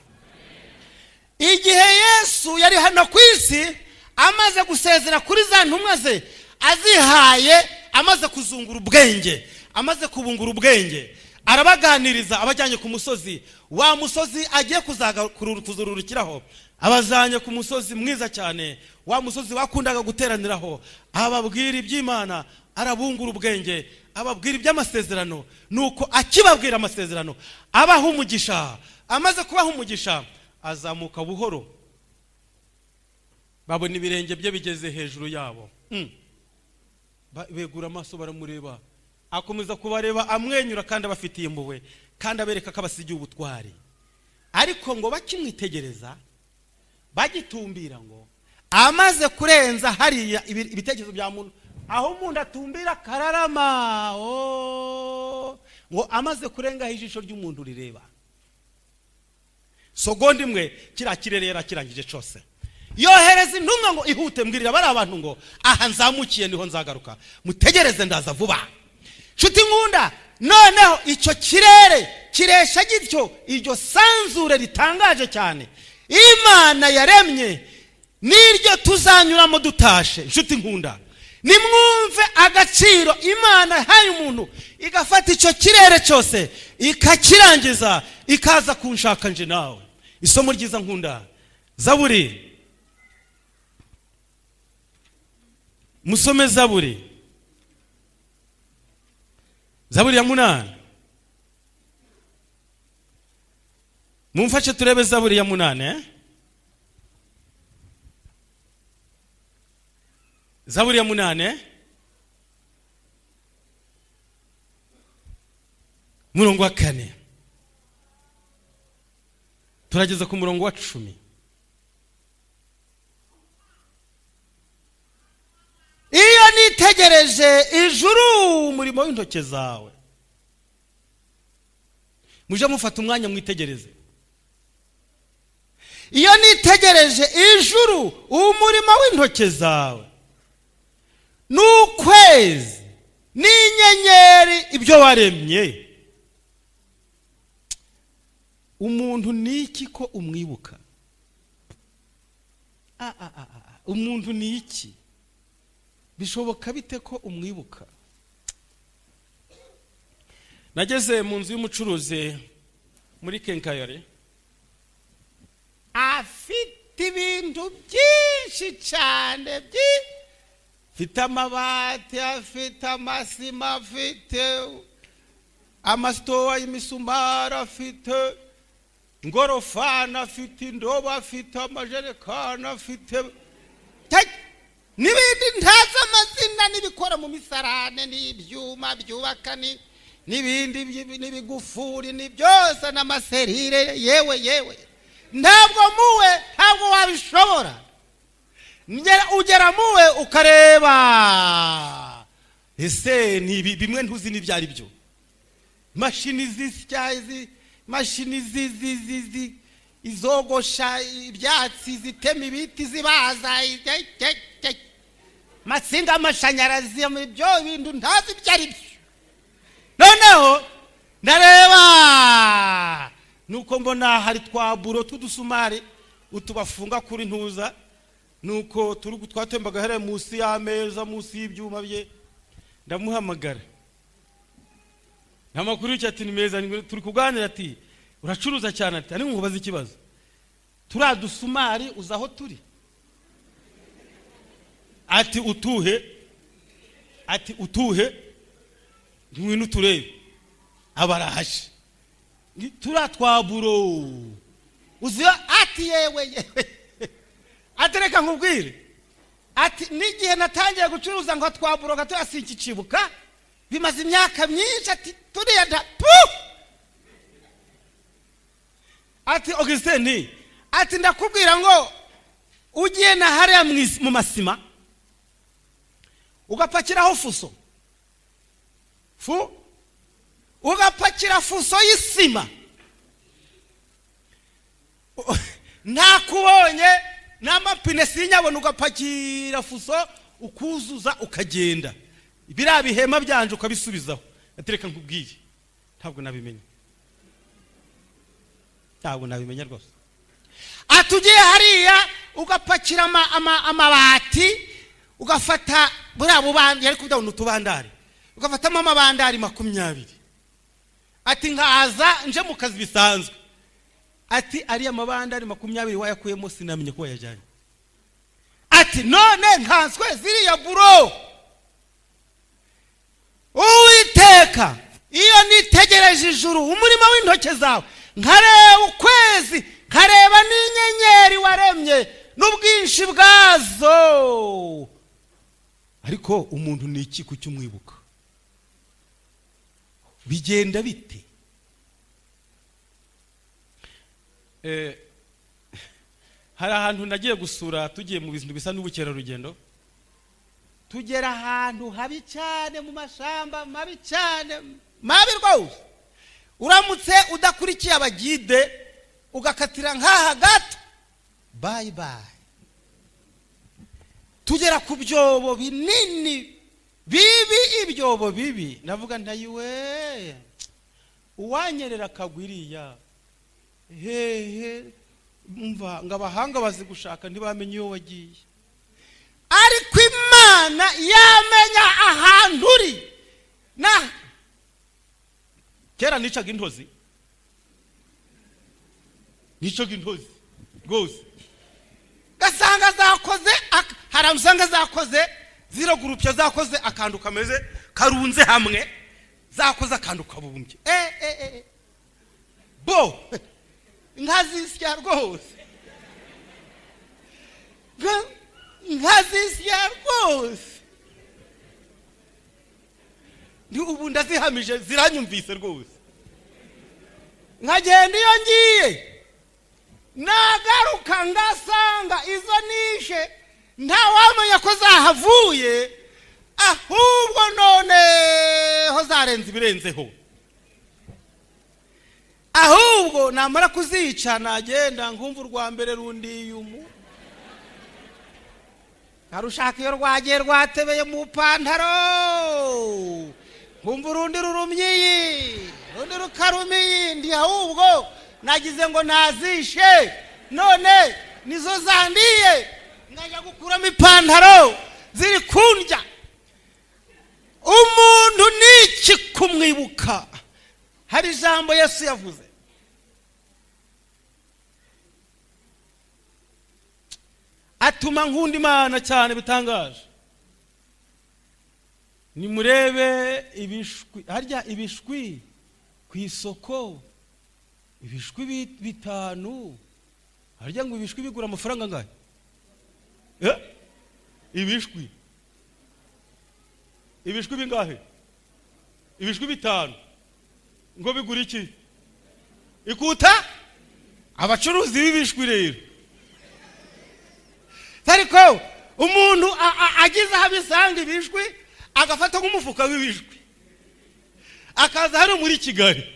Igihe Yesu yari hano ku isi amaze gusezera kuri za ntumwa ze, azihaye Amaze kuzungura ubwenge, amaze kubungura ubwenge, arabaganiriza, abajyanye ku musozi, wa musozi agiye kuzururukiraho. Abazanye ku musozi mwiza cyane, wa musozi bakundaga guteraniraho. Ababwira iby'Imana, arabungura ubwenge, ababwira iby'amasezerano. Nuko akibabwira amasezerano, abaha umugisha. Amaze kubaha umugisha, azamuka buhoro, babona ibirenge bye bigeze hejuru yabo. Begura amaso baramureba. Akomeza kubareba amwenyura kandi abafitiye impuhwe, kandi abereka ko abasigiye ubutwari. Ariko ngo bakimwitegereza, bagitumbira, ngo amaze kurenza hariya ibitekerezo bya muntu, aho umuntu atumbira kararama. Oh, ngo amaze kurengaho ijisho ry'umuntu rireba, segonda imwe kiriya kirere yarakirangije cyose. Yohereza intumwa ngo: "Ihute, mbwirira bari abantu ngo aha nzamukiye niho nzagaruka, mutegereze, ndaza vuba." Nshuti nkunda, noneho icyo kirere kiresha gityo, iryo sanzure ritangaje cyane Imana yaremye, n'iryo tuzanyuramo dutashe. Nshuti nkunda, nimwumve agaciro Imana yahaye umuntu, igafata icyo kirere cyose ikakirangiza, ikaza kunshaka nje nawe. Isomo ryiza nkunda, Zaburi, musome Zaburi, Zaburi ya 8. Mumfashe turebe Zaburi ya 8, eh? Zaburi ya 8, murongo wa 4 turageza ku murongo wa 10. Iyo nitegereje ijuru, umurimo w'intoke zawe. Muje mufata umwanya mwitegereze. Iyo nitegereje ijuru, umurimo w'intoke zawe, n'ukwezi n'inyenyeri, ibyo waremye, umuntu ni iki ko umwibuka? Ah, ah, ah, ah. Umuntu ni iki? Bishoboka bite ko umwibuka? Nageze mu nzu y'umucuruzi muri quincaillerie, afite ibintu byinshi cyane, afite amabati, afite amasima, afite amasitowa y'imisumari, afite ingorofani, afite indobo, afite amajerekani, afite n'ibindi ntazi amazina, n'ibikora mu misarane, n'ibyuma byubaka, n'ibindi n'ibigufuri, ni byose, n'amaserire. Yewe yewe, ntabwo muwe, ntabwo wabishobora. Ugera muwe ukareba, ese ni ibi bimwe ntuzi n'ibyo ari byo, mashini zisya, izi mashini izogosha ibyatsi, zitema ibiti, zibaza, masinga amashanyarazi, ibyo bintu ntazi ibyo ari byo. Noneho ndareba, nuko mbona hari twa buro tw'udusumari utubafunga kuri ntuza, nuko turi twatembaga hariya munsi y'ameza, munsi y'ibyuma bye. Ndamuhamagara: "Amakuru y'icyo?" Ati: "Ni meza." Turi kuganira, ati: "Uracuruza cyane." Ati: "Ariko nkubaze ikibazo, turiya dusumari uzi aho turi?" Ati: "Utuhe?" Ati: "Utuhe? Ngwino uturebe." Aba arahashe. "Turiya twa buro uzi?" Ati: "Yewe yewe." Ati: "Reka nkubwire." Ati: "N'igihe natangiye gucuruza ngo twa buro gatoya sinkicibuka, bimaze imyaka myinshi." Ati: "Turiya nta pu." Ati: "Augustin," ati, "ndakubwira ngo ugiye na hariya mu masima ugapakiraho fuso, fu ugapakira fuso y'isima, ntakubonye n'amapine sinyabona, ugapakira fuso ukuzuza, ukagenda, biriya bihema byanje ukabisubizaho." Ati: "Reka nkubwiye, ntabwo nabimenya, ntabwo nabimenya rwose." Ati: "Ugiye hariya ugapakira amabati, ugafata Buriya bubandi yari kuvuga ngo ni utubandari, ugafatamo amabandari 20. Ati nkaza nje mu kazi bisanzwe, ati ariya mabandari 20 wayakuyemo sinamenye ko wayajyanye. Ati none nkanswe ziriya buro. Uwiteka, iyo nitegereje ijuru, umurimo w'intoke zawe, nkareba ukwezi, nkareba n'inyenyeri waremye n'ubwinshi bwazo, ariko umuntu ni iki kuki umwibuka? Bigenda bite? Hari ahantu nagiye gusura, tugiye mu bintu bisa n'ubukerarugendo, tugera ahantu habi cyane, mu mashyamba mabi cyane, mabi rwose. Uramutse udakurikiye abaguide, ugakatira nk'aha gato, bye bye. Tugera ku byobo binini bibi, ibyobo bibi. Ndavuga ntayiwe, uwanyerera akagwa iriya hehe? Mva ngo abahanga bazi gushaka, ntibamenye iyo wagiye, ariko Imana yamenya ahantu uri. Na kera nicaga intozi, nicaga intozi rwose, gasanga zakoze, hari usanga zakoze ziragurupya, zakoze akantu kameze karunze hamwe, zakoze akantu kabumbye, bo nkazisya rwose, nkazisya rwose. Ndi ubu ndazihamije, ziranyumvise rwose. Nkagenda iyo ngiye, nagaruka ngasanga izo nishe ntawamenya ko zahavuye, ahubwo noneho zarenze ibirenzeho. Ahubwo namara kuzica, nagenda nkumva urwa mbere rundiye umu, nkarushaka iyo rwagiye rwatebeye mu pantaro, nkumva urundi rurumye iyi, urundi rukaruma iyindi. Ahubwo nagize ngo nazishe, none nizo zandiye. Nkajya gukuramo ipantaro ziri kundya. Umuntu ni iki kumwibuka? Hari ijambo Yesu yavuze atuma nkunda Imana cyane bitangaje. Nimurebe ibishwi, harya ibishwi ku isoko, ibishwi 5, harya ngo ibishwi bigura amafaranga angahe? Ibishwi, ibishwi bingahe? Ibishwi 5 ngo bigura iki? Ikuta. Abacuruzi b'ibishwi rero, ariko umuntu agize aho abisanga ibishwi, agafata nk'umufuka w'ibishwi, akaza hano muri Kigali,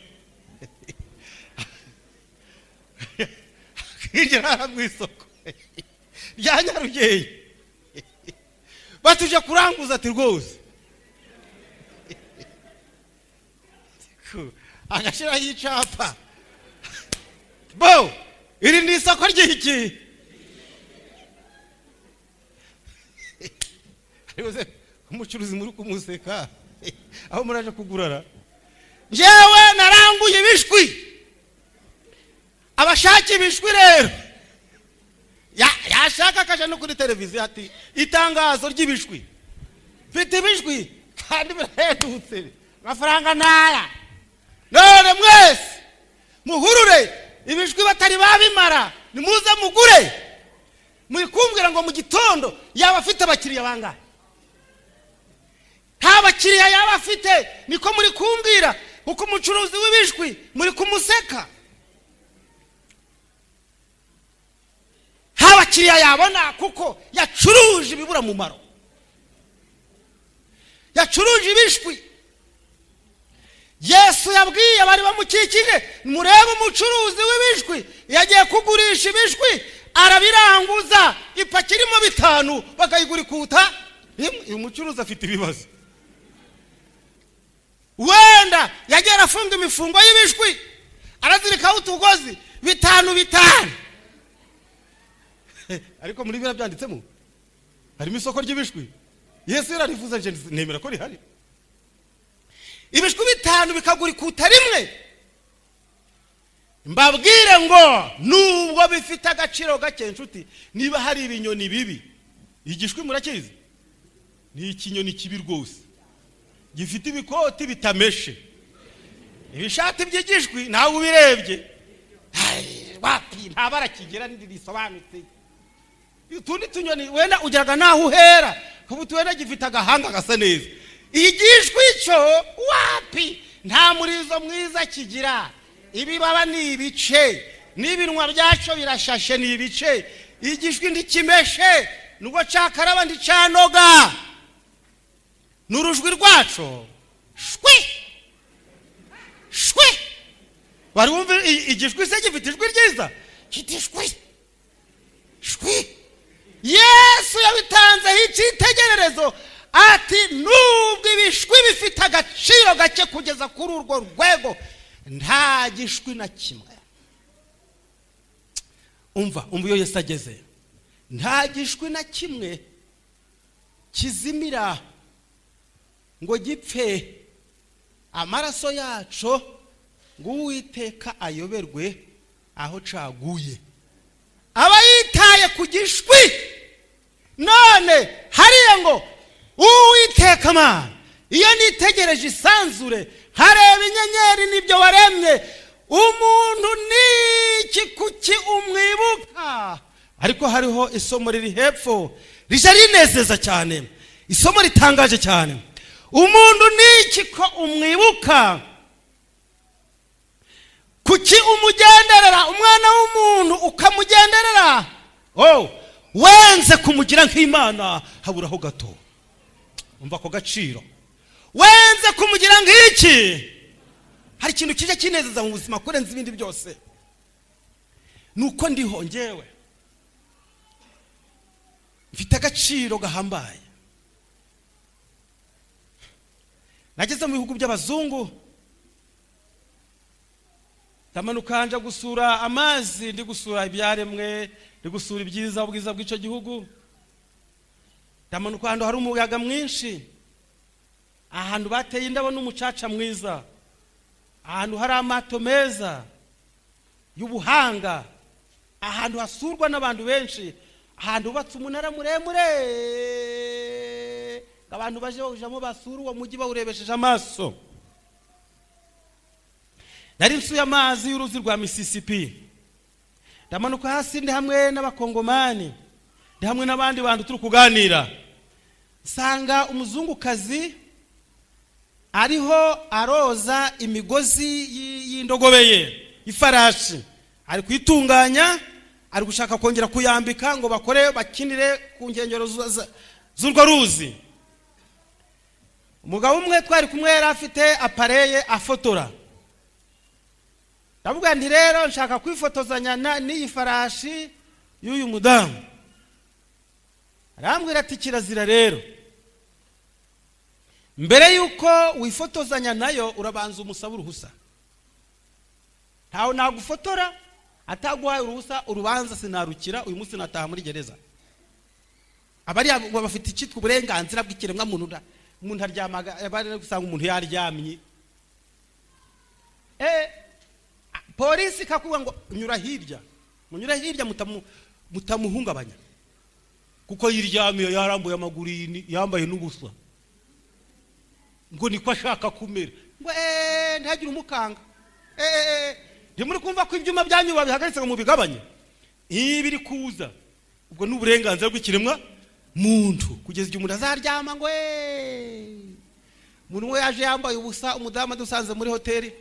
akinjira hano mu isoko rya Nyarugenge, batuje kuranguza, ati rwose agashyiraho icapa, bo iri ni isoko ry'iki? Umucuruzi muri kumuseka aho muraje kugurara. Njyewe naranguye ibishwi. Abashaka ibishwi rero, yashaka akaja no kuri televiziyo, ati itangazo ry'ibishwi, mfite ibishwi kandi birahendutse, amafaranga ntaya, none mwese muhurure, ibishwi batari babimara, nimuze mugure. Muri kumbwira ngo mu gitondo yaba afite abakiriya bangahe? Nta bakiriya yaba afite, niko muri kumbwira, kuko umucuruzi w'ibishwi muri kumuseka. Nta bakiriya yabona, kuko yacuruje ibiburamumaro, yacuruje ibishwi. Yesu yabwiye abari bamukikije, murebe umucuruzi w'ibishwi, yagiye kugurisha ibishwi, arabiranguza, ipaki irimo 5 bakayigura ikuta rimwe. Uyu mucuruzi afite ibibazo, wenda yagiye arafunga imifungo y'ibishwi, arazirikaho utugozi 5 5. Ariko muri biriya byanditsemo harimo isoko ry'ibishwi. Yesu yararivuze, nje nemera ko rihari. Ibishwi 5 bikagura ikuta rimwe. Mbabwire ngo nubwo bifite agaciro gake, inshuti, niba hari ibinyoni bibi, igishwi murakizi, ni ikinyoni kibi rwose, gifite ibikoti bitameshe, ibishati by'igishwi nawe ubirebye wapi, nta bara kigira risobanutse. Utundi tunyoni wenda ugeraga naho uhera kuko wenda gifite agahanga gasa neza. Igishwi cyo wapi, nta murizo mwiza kigira, ibibaba ni ibice, n'ibinwa byacyo birashashe, ni ibice. Igishwi ntikimeshe, nubwo cyakaraba nticanoga, ni urujwi rwaco shwi shwi. Wari wumva igishwi se gifite ijwi ryiza? Kiti shwi shwi. Yesu yabitanzeho icyitegererezo, ati nubwo ibishwi bifite agaciro gake kugeza kuri urwo rwego, nta gishwi na kimwe, umva, umva iyo Yesu ageze, nta gishwi na kimwe kizimira ngo gipfe amaraso yaco, ngo Uwiteka ayoberwe aho caguye. Aba yitaye ku gishwi. None hariya ngo Uwiteka Mana, iyo nitegereje isanzure, nkareba inyenyeri n'ibyo waremye, umuntu niki kuki umwibuka? Ariko hariho isomo riri hepfo rije rinezeza cyane, isomo ritangaje cyane. Umuntu niki ko umwibuka? Kuki umugenderera, umwana w'umuntu ukamugenderera? Oh, wenze kumugira nk'Imana haburaho gato. Umva ako gaciro, wenze kumugira nk'iki. Hari ikintu kijya kinezeza mu buzima kurenza ibindi byose, ni uko ndiho ngewe mfite agaciro gahambaye. Nageze mu bihugu by'abazungu, ndamanuka nja gusura amazi, ndi gusura ibyaremwe, ndi gusura ibyiza, ubwiza bw'icyo gihugu. Ndamanuka ahantu hari umuyaga mwinshi, ahantu bateye indabo n'umucaca mwiza, ahantu hari amato meza y'ubuhanga, ahantu hasurwa n'abantu benshi, ahantu hubatse umunara muremure, abantu baje bawujamo basura uwo mujyi bawurebesheje amaso. Nari nsuye amazi y'uruzi rwa Mississippi, ndamanuka hasi, ndi hamwe n'Abakongomani, ndi hamwe n'abandi bantu, turi kuganira, nsanga umuzungukazi ariho aroza imigozi y'indogobe ye, ifarashi, ari kuyitunganya, ari gushaka kongera kuyambika ngo bakore bakinire ku nkengero z'urwo ruzi. Umugabo umwe twari kumwe yari afite appareil afotora. Ndavuga nti rero nshaka kwifotozanya n'iyi farashi y'uyu mudamu. Arambwira ati kirazira rero, mbere y'uko wifotozanya nayo urabanza umusaba uruhusa. Ntawe nagufotora ataguhaye uruhusa, urubanza sinarukira, uyu munsi nataha muri gereza. Abari bafite icyitwa uburenganzira bw'ikiremwamuntu. Umuntu aryamaga, bari gusanga umuntu yaryamye, polisi ikakubwira ngo nyura hirya, munyure hirya mutamuhungabanya, kuko yiryamiye yarambuye amaguru, yambaye n'ubusa, ngo niko ashaka kumera, ngo ntihagire umukanga. Ntimuri kumva ko ibyuma byanyu babihagaritse ngo mubigabanye? Ibi biri kuza, ubwo ni uburenganzira bw'ikiremwa muntu kugeza igihe umuntu azaryama ngo Umuntu we yaje yambaye ubusa, umudamu adusanze muri hoteli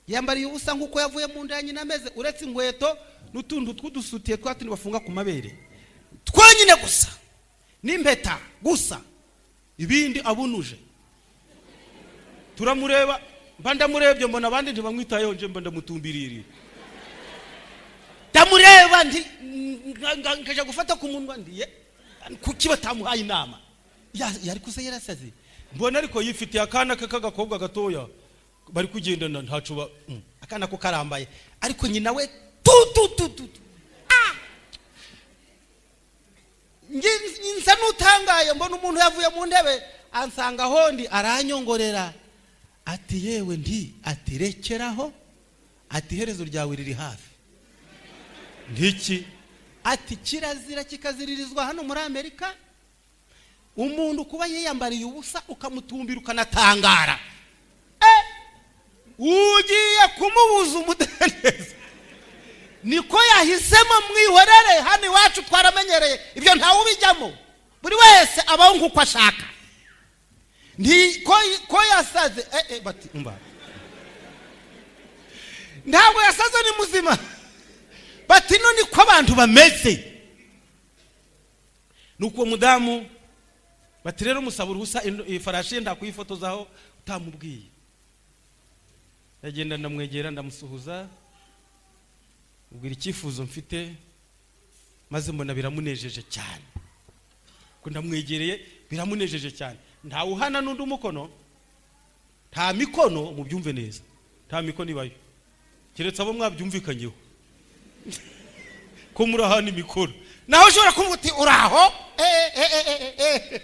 yambariye ubusa nk'uko yavuye mu nda ya nyina ameze, uretse inkweto n'utuntu tw'udusutiye twa tundi bafunga ku mabere twonyine gusa, n'impeta gusa, ibindi abunuje. Turamureba, mba ndamurebye, mbona abandi ntibamwitayeho, nje mba ndamutumbiririye, ndamureba, nti nkaja gufata ku munwa, ndiye kuki batamuhaye inama? Yari kuza yarasaze. Mbona ariko yifitiye akana ke k'agakobwa gatoya bari kugendana, ntaco ba akana ko karambaye, ariko nyina we tu tu tu tu tu. Nsa n'utangaye, mbona umuntu yavuye mu ntebe ansanga ahondi, aranyongorera ati: "Yewe," nti ati: "Rekeraho," ati: "iherezo ryawe riri hafi." Ntiki? Ati: "Kirazira kikaziririzwa hano muri Amerika umuntu kuba yiyambariye ubusa ukamutumbira ukanatangara. Ugiye kumubuza umudendezo, niko yahisemo, mwihorere. Hano iwacu twaramenyereye ibyo, ntawe ubijyamo, buri wese abaho nk'uko ashaka." Nti ko yasaze? Bati: "Umva, ntabwo yasaze, ni muzima." Bati: "No niko abantu bameze." Nuko uwo mudamu bati: "Rero musaba uruhusa, ifarashi ye ndakuyifotozaho utamubwiye." Ndagenda, ndamwegera, ndamusuhuza, mubwira icyifuzo mfite, maze mbona biramunejeje cyane ko ndamwegereye, biramunejeje cyane. Ntawuhana n'undi umukono, nta mikono, mubyumve neza, nta mikono ibayo keretse abo mwabyumvikanyeho ko murahana imikono. Nawe ushobora kuvuga uti: "Uraho?" Eh.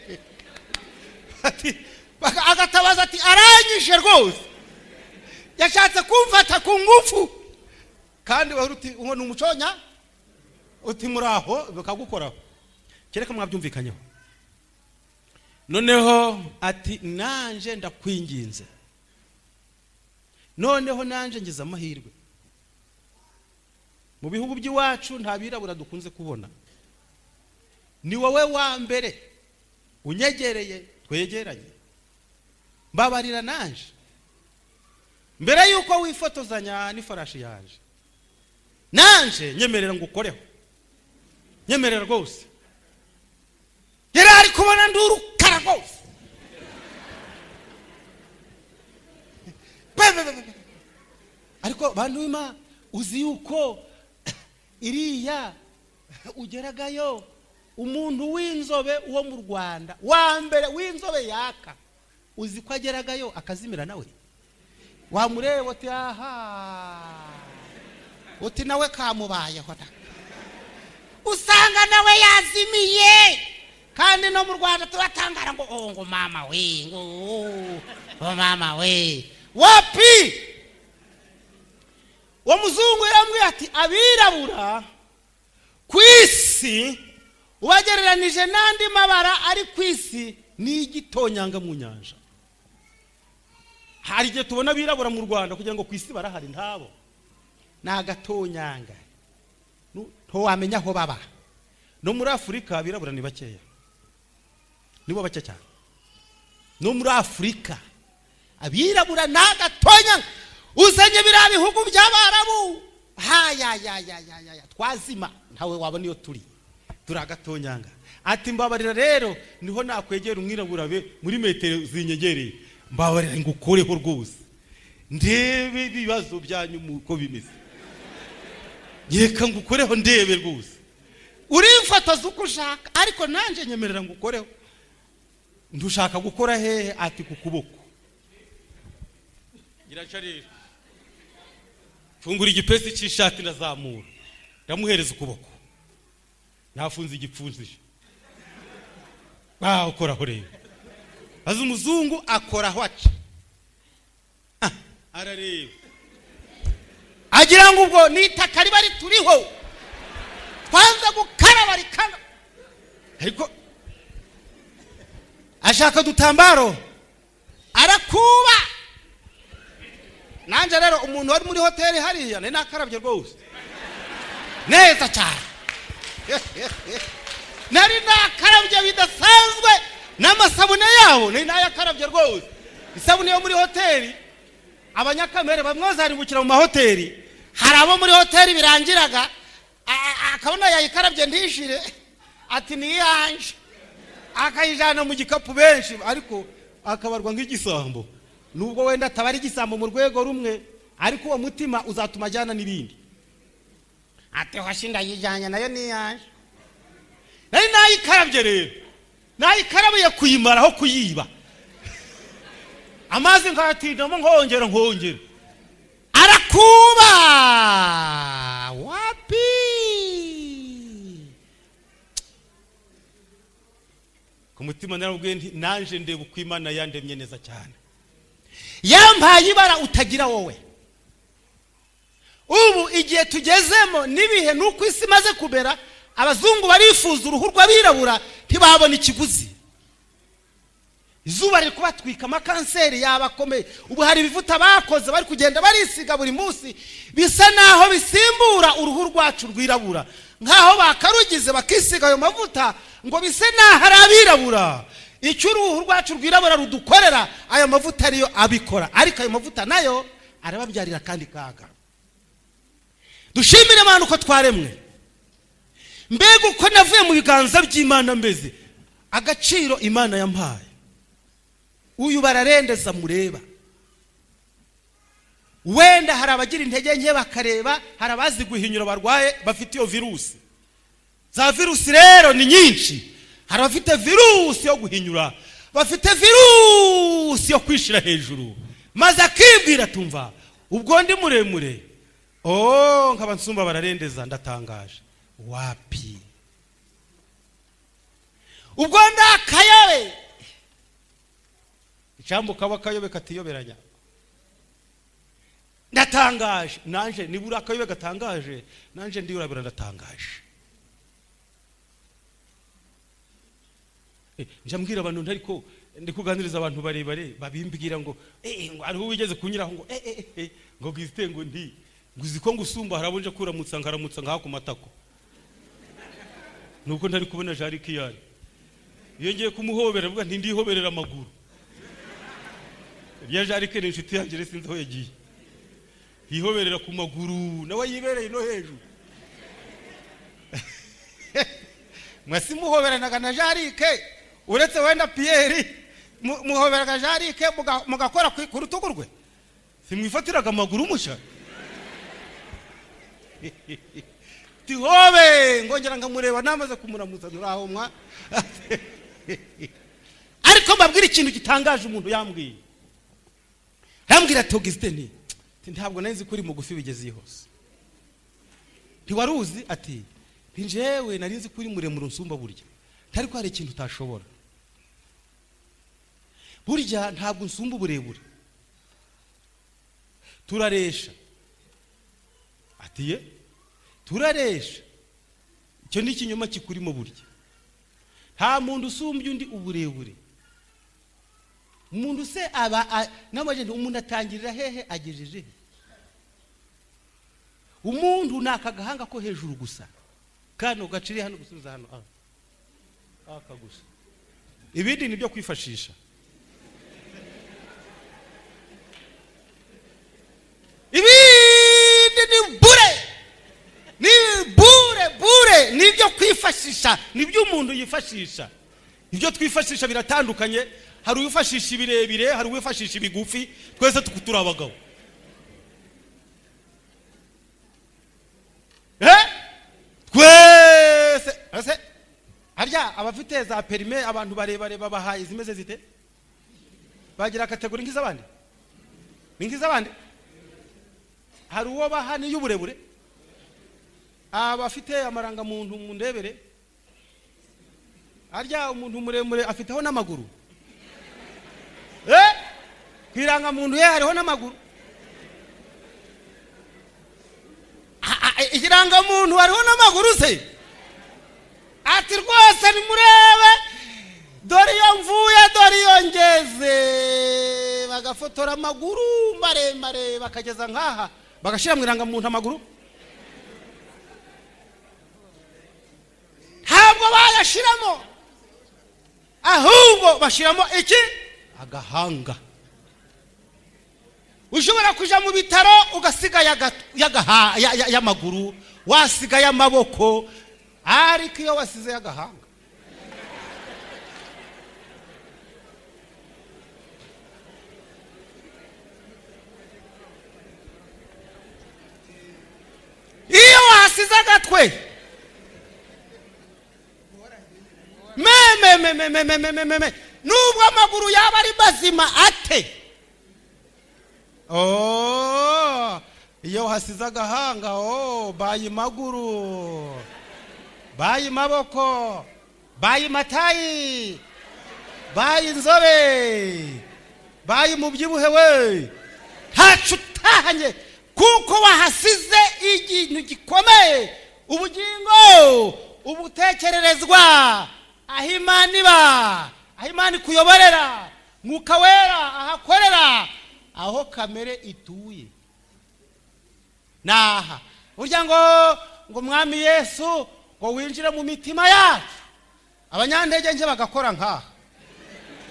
Ati agatabaza ati: "Aranyishe rwose, yashatse kumfata ku ngufu." Kandi wari uti ngo ni umuconya, uti: "Muraho," bakagukoraho, kereka mwabyumvikanyeho. Noneho ati: "Nanje ndakwinginze, noneho nanje ngize amahirwe, mu bihugu by'iwacu nta birabura dukunze kubona, ni wowe wa mbere unyegereye twegeranye. Mbabarira nanje mbere yuko wifotozanya n'ifarashi yanje, nanje nyemerera ngo ukoreho, nyemerera rwose." Yari ari kubona ndurukara rwose. Be, be, be, be. Ariko bantu b'Imana, uzi yuko iriya ugeragayo umuntu w'inzobe wo mu Rwanda wa mbere w'inzobe yaka, uzi ko ageragayo akazimira? Nawe wamureba uti: "Aha," uti: "Nawe kamubayeho da." Usanga nawe yazimiye. Kandi no mu Rwanda turatangara ngo: "Oh," ngo: "Mama we," ngo: "Oh, mama we." Wapi! Uwo muzungu yarambwiye ati: "Abirabura ku isi ubagereranije n'andi mabara ari ku isi ni igitonyanga mu nyanja." Hari igihe tubona abirabura mu Rwanda kugira ngo ku isi barahari, ntabo, ni agatonyanga. Ntiwamenya aho baba. No muri Afurika abirabura ni bakeya, nibo bake cyane. No muri Afurika abirabura ni agatonyanga. Uzanye biriya bihugu by'Abarabu, hayayayayaya, twazima, ntawe wabona iyo turi, turi agatonyanga. Ati: "Mbabarira rero, niho nakwegera umwirabura be muri metero zinyegereye, mbabarira ngo ukureho rwose, ndebe ibibazo byanyu uko bimeze. Reka ngukoreho ndebe rwose, urimfotoza uko ushaka, ariko nanjye nyemerera ngo ukoreho." Ndushaka gukora hehe? Ati: "Ku kuboko." Iraca rero, fungura igipesi cy'ishati, ndazamura, ndamuhereza ukuboko, nafunze igipfunsi. Ah, ukoraho rero. Aza umuzungu akoraho aca. Ah, arareba agira ngo ubwo ni itaka riba rituriho twanze gukaraba rikana, ariko ashaka udutambaro arakuba. Nanjye rero umuntu wari muri hoteli hariya nari nakarabye rwose neza cyane, nari nakarabye bidasanzwe, n'amasabune yabo nari nayakarabye rwose. Isabune yo muri hoteli, abanyakamere bamwe bazarimbukira mu mahoteli. Hari abo muri hoteli birangiraga akabona yayikarabye ntishire, ati: "Ni iyanjye," akayijyana mu gikapu. Benshi ariko akabarwa nk'igisambo, nubwo wenda ataba ari igisambo mu rwego rumwe, ariko uwo mutima uzatuma ajyana n'ibindi. Ati: "Hoshi, ndayijyanye, nayo ni iyanjye, nari nayikarabye." Rero nayikarabiye kuyimaraho kuyiba, amazi nkayatindamo, nkongera nkongera, arakuba. Wapi! Ku mutima narabwiye nti nanje ndeba uko Imana yandemye neza cyane, yampaye ibara utagira wowe. Ubu igihe tugezemo n'ibihe nuko isi imaze kumera, abazungu barifuza uruhu rw'abirabura, ntibabona ikiguzi. Izuba riri kubatwika, amakanseri yabakomeye. Ubu hari ibivuta bakoze bari kugenda barisiga buri munsi, bisa naho bisimbura uruhu rwacu rwirabura, nk'aho bakarugize bakisiga ayo mavuta ngo bise naho ari abirabura. Icyo uruhu rwacu rwirabura rudukorera, ayo mavuta ariyo abikora, ariko ayo mavuta nayo arababyarira kandi kaga. Dushimire Imana uko twaremwe. Mbega uko navuye mu biganza by'Imana mbeze, agaciro Imana yampaye. Uyu bararendeza mureba, wenda hari abagira intege nke bakareba, hari abazi guhinyura barwaye bafite iyo virusi. Za virusi rero ni nyinshi. Hari abafite virusi yo guhinyura, bafite virusi yo kwishira hejuru, maze akibwira tumva ubwo ndi muremure, oh, nkaba nsumba bararendeza, ndatangaje. Wapi, ubwo ndakayobe ijambo kaba akayobe katiyoberanya, ndatangaje. Nanje nibura akayobe gatangaje, nanje ndiyurabira ndatangaje. Nja mbwira abantu, ntariko ndi kuganiriza abantu barebare babimbwira ngo ngo hariho wigeze kunyuraho ngo ngo gizite ngo ndi ngo uzi ko ngusumba, harabo nje kuramutsa nkaramutsa ngaha ku matako, nuko ntari kubona Jari Kiyari. Iyo ngiye kumuhobera avuga nti ndihoberera amaguru. Ya Jari ni inshuti yanjye, rero sinzi aho yagiye, yihoberera ku maguru nawe yibereye no hejuru. Mwese muhoberanaga na Jarike, uretse wenda Pierre, muhoberaga Jarike mugakora ku rutugu rwe, simwifatiraga amaguru musha tihobe, ngongera nkamureba namaze kumuramutsa nuraho mwa. Ariko mbabwira ikintu gitangaje umuntu yambwiye, yambwira ati Augustin, ntabwo nari nzi ko uri mugufi bigeze hose, ntiwari uzi. Ati njyewe nari nzi ko uri muremure unsumba burya, ariko hari ikintu utashobora burya, ntabwo unsumba uburebure, turaresha. Ati ye turaresha, icyo ni ikinyoma kikurimo burya, nta muntu usumbya undi uburebure. Umuntu se aba n'amajenti, umuntu atangirira hehe agejeje he? Umuntu ni aka gahanga ko hejuru gusa, kano gaciriye hano gusubiza hano, aka gusa, ibindi ni byo kwifashisha. Ibindi ni bure, ni bure bure, ni ibyo kwifashisha, ni byo umuntu yifashisha. Ibyo twifashisha biratandukanye, hari uwifashisha ibirebire, hari uwifashisha ibigufi, twese turi abagabo. Twese ese harya abafite za perime, abantu barebare babahaye zimeze zite? Bagira catégorie nk'iz'abandi, ni nk'iz'abandi. Hari uwo baha n'iy'uburebure? Abafite amarangamuntu mu ndebere, harya umuntu muremure afiteho n'amaguru? Ku irangamuntu ye hariho n'amaguru? Ikirangamuntu hariho n'amaguru se? Ati rwose nimurebe, dore iyo mvuye, dore iyo ngeze. Bagafotora amaguru maremare bakageza nk'aha, bagashyira mu irangamuntu amaguru? Ntabwo bayashyiramo, ahubwo bashyiramo iki? Agahanga. Ushobora kujya mu bitaro ugasiga y'amaguru, wasiga y'amaboko, ariko iyo wasize y'agahanga, iyo wasize agatwe, me nubwo amaguru yaba ari mazima ate, oh, iyo wasize agahanga, oh, bayi maguru, bayi maboko, bayi matayi. Baye inzobe, baye umubyibuhe we, ntacu utahanye, kuko wahasize ikintu gikomeye: ubugingo, ubutekererezwa, aho Imana iba, aho Imana ikuyoborera, Mwuka Wera ahakorera, aho kamere ituye. Naha burya ngo Mwami Yesu ngo winjire mu mitima yacu, abanyantege nke bagakora nkaha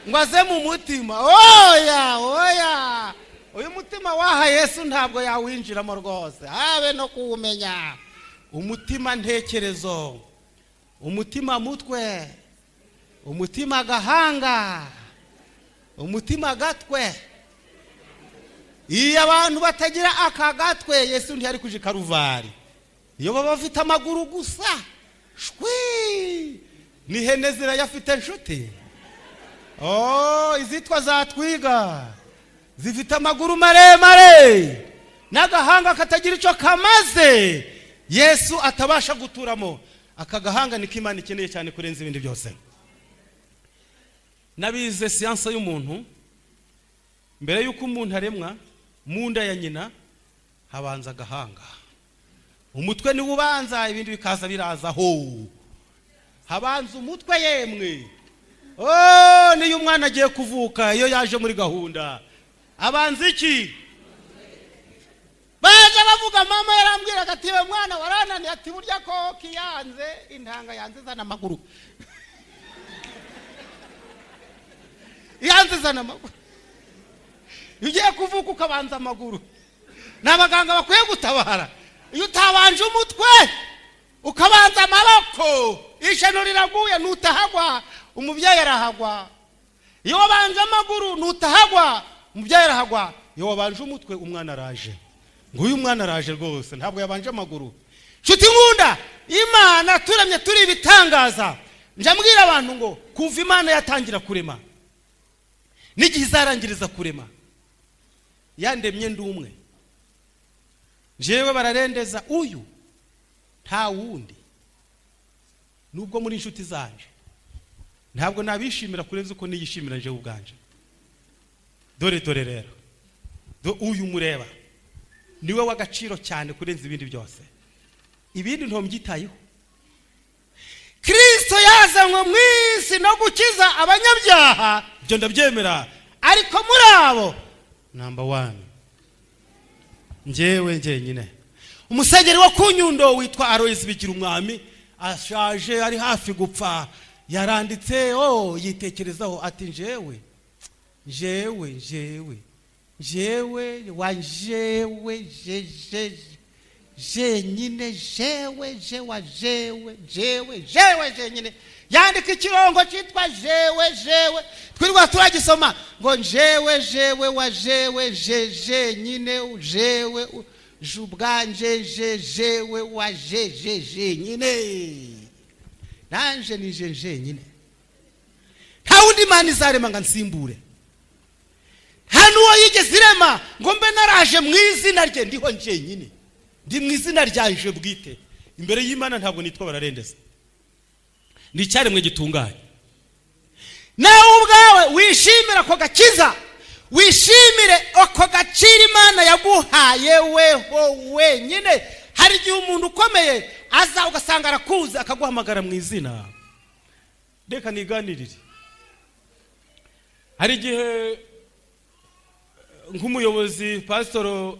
ngo aze mu mutima. Oya, oya, uyu mutima waha Yesu ntabwo yawinjiramo rwose, habe no kuwumenya. Umutima ntekerezo, umutima mutwe, umutima gahanga, umutima gatwe. Iyo abantu batagira aka gatwe, Yesu ntiyari kuja i Karuvari. Iyo baba bafite amaguru gusa, shwi, n'ihene zirayafite nshuti. Oh, izitwa za twiga zifite amaguru maremare n'agahanga katagira icyo kamaze, Yesu atabasha guturamo. Aka gahanga niko Imana ikeneye cyane kurenza ibindi byose. N'abize siyanse y'umuntu, mbere y'uko umuntu aremwa mu nda ya nyina, habanza agahanga. Umutwe niwo ubanza, ibindi bikaza biraza. Habanza umutwe yemwe. Oh, niyo umwana agiye kuvuka, iyo yaje muri gahunda, abanza iki? Baza bavuga, mama yarambwiraga ati: "We mwana warananiye," ati: "Burya ko kiyanze intanga yanze izana amaguru, yanze izana amaguru." Iyo ugiye kuvuka ukabanza amaguru, ni abaganga bakwiye gutabara. Iyo utabanje umutwe ukabanza amaboko, ishano riraguye, ntutahagwa, umubyeyi arahagwa. Iyo wabanje amaguru ntutahagwa, umubyeyi arahagwa. Iyo wabanje umutwe, umwana araje. Nguyu umwana araje rwose, ntabwo yabanje amaguru. Nshuti nkunda, Imana turemye turi ibitangaza. Njya mbwira abantu ngo kuva Imana yatangira kurema n'igihe izarangiriza kurema, yandemye ndi umwe, njyewe bararendeza uyu, nta wundi. Nubwo muri inshuti zanje, ntabwo nabishimira kurenza uko niyishimira njyewe ubwanje. Dore, dore rero, uyu mureba niwe w'agaciro cyane kurenza ibindi byose. Ibindi ntombyitayeho. Kirisito yazanywe mu isi no gukiza abanyabyaha, ibyo ndabyemera, ariko muri abo number one njyewe njyenyine. Umusenyeri wo ku Nyundo witwa Aloyizi Bigira Umwami, ashaje, ari hafi gupfa, yaranditse, oh, yitekerezaho ati: "Njyewe, njyewe, njyewe, njyewe wa njyewe, je je jenyine, jewe, je wa jewe, jewe, jewe jenyine." Yandika ikirongo cyitwa jewe jewe, twirirwa turagisoma ngo njewe, jewe wa jewe, je jenyine, jewe je ubwanje, je jewe wa je je jenyine. Nanje ni je jenyine, nta wundi Imana izarema ngo ansimbure, nta n'uwo yigeze irema ngo mbe naraje mu izina rye. Ndiho njyenyine, ndi mu izina ryanje bwite. Imbere y'Imana ntabwo nitwa bararendeza, ni icyaremwe gitunganye. Nawe ubwawe wishimire ako gakiza, wishimire ako gaciro Imana yaguhaye weho wenyine. Hari igihe umuntu ukomeye aza ugasanga arakuzi, akaguhamagara mu izina. Reka niganirire. Hari igihe nk'umuyobozi pasitoro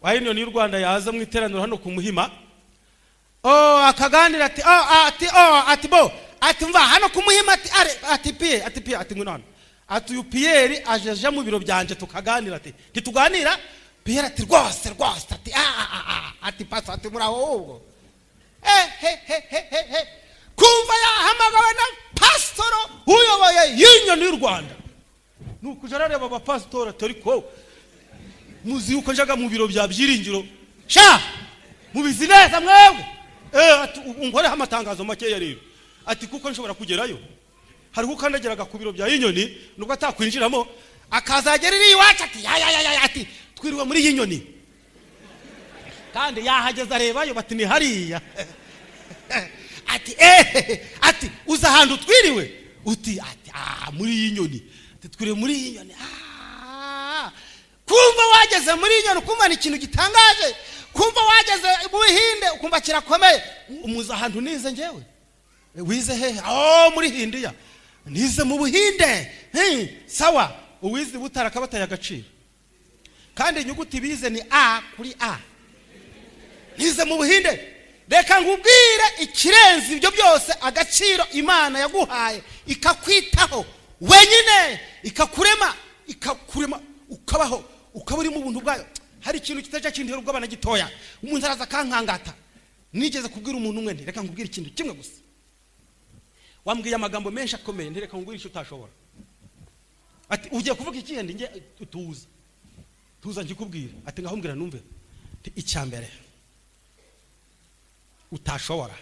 wa Union y'u Rwanda yaza mu iteraniro hano ku Muhima, oh, akaganira ati: "Oh," ati: "Oh," ati: "Bo," ati: "Mva hano ku Muhima," ati: "Are," ati: "Piye," ati: "Piye," ati: "Ngwino hano," ati: "Uyu Piyeri aje aja mu biro byanje tukaganira," ati: "Ntituganira?" Piyeri ati: "Rwose, rwose," ati: "Ah, ah, ah," ati: "Pastor," ati: "Muri aho ubwo eh he he he he he." Kumva yahamagawe na pasitoro uyoboye Union y'u Rwanda, ni ukuja arareba abapasitori, atari ko muzi yuko njaga mu biro bya Byiringiro sha, mubizi neza mwebwe. Ati: "Unkoreho amatangazo makeya rero," ati: "kuko nshobora kugerayo." Hari ukandageraga ku biro bya Inyoni nubwo atakwinjiramo, akazagera iri iwacu ati: "Ya ya ya ya," ati: "Twiriwe muri iyi nyoni," kandi yahageze arebayo, bati: "Ni hariya." Ati: "Eh," ati: "uza ahantu twiriwe uti," ati: "ah, Muri iyi nyoni. Ati twiriwe muri iyi nyoni. Kumva wageze muri iyi nyoni ukumva ni ikintu gitangaje, kumva wageze mu Buhinde ukumva kirakomeye. Umuzi ahantu nize ngewe? Wize hehe? Oh, muri Hindiya. Nize mu Buhinde. Hey, sawa. Uwize Butare akabataye agaciro, kandi inyuguti bize ni A kuri A. Nize mu Buhinde. Reka nkubwire ikirenze ibyo byose: agaciro Imana yaguhaye, ikakwitaho wenyine, ikakurema, ikakurema ukabaho, ukaba uri mu buntu bwayo. Hari ikintu kitajya kintera ubwoba na gitoya. Umuntu araza akankangata. Nigeze kubwira umuntu umwe nti: "Reka nkubwire ikintu kimwe gusa. Wambwiye amagambo menshi akomeye." Nti: "Reka nkubwire icyo utashobora." Ati: "Ugiye kuvuga ikihe?" Ndi nge tuza, tuza nkikubwira. Ati: "Ngaho mbwira numve." Ati: "Icya mbere utashobora,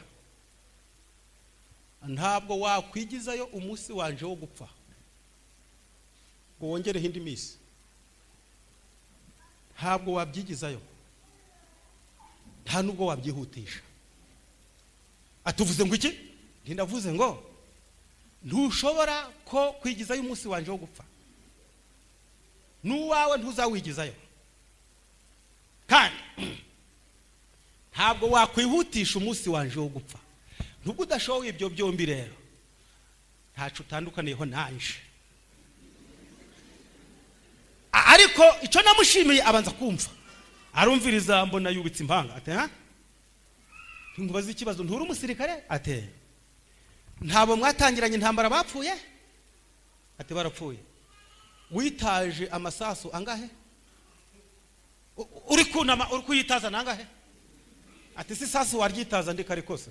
ntabwo wakwigizayo umunsi wanje wo gupfa ngo wongereho indi minsi. Ntabwo wabyigizayo, nta nubwo wabyihutisha." Atuvuze ngo iki? Ntindavuze ngo ntushobora ko kwigizayo umunsi wanje wo gupfa, n'uwawe ntuzawigizayo, kandi ntabwo wakwihutisha umunsi wanje wo gupfa. Nubwo udashoboye ibyo byombi rero, ntaco utandukaniyeho nanje." Ariko icyo namushimiye, abanza kumva, arumviriza, mbona yubitse impanga. Ati: "Ha, nkubaze ikibazo, nturi umusirikare?" Ati: "Ntabo mwatangiranye intambara bapfuye?" Ati: "Barapfuye." "Witaje amasasu angahe? Uri kunama, uri kuyitaza nangahe?" Ati: "Si isasu waryitaza ndika rikose.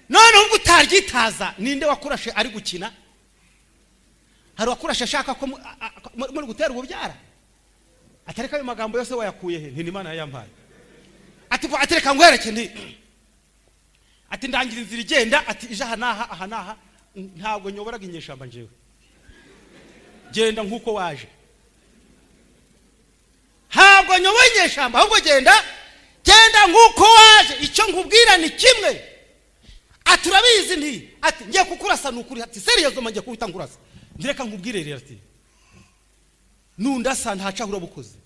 None ubwo utaryitaza, ninde wakurashe ari gukina? Hari uwakurashe ashaka ko muri gutera ububyara?" Atareka ayo magambo yose wayakuye he? Nti: "Imana yayampaye." Ati: "Ati reka ngwereke." Nti ati: "Ndangira inzira igenda." Ati: "Ije aha n'aha, aha n'aha. Ntabwo nyoboraga inyeshyamba njyewe. Genda nk'uko waje. Ntabwo nyoboye inyeshyamba, ahubwo genda, genda nk'uko waje. Icyo nkubwira ni kimwe." Ati: "Urabizi?" Nti ati: "Ngiye kukurasa ni ukuri." Ati: "Sérieusement, ngiye kuhita nkurasa." Ndireka nkubwire rero. Ati: "Nundasa ntacaho urabukoze,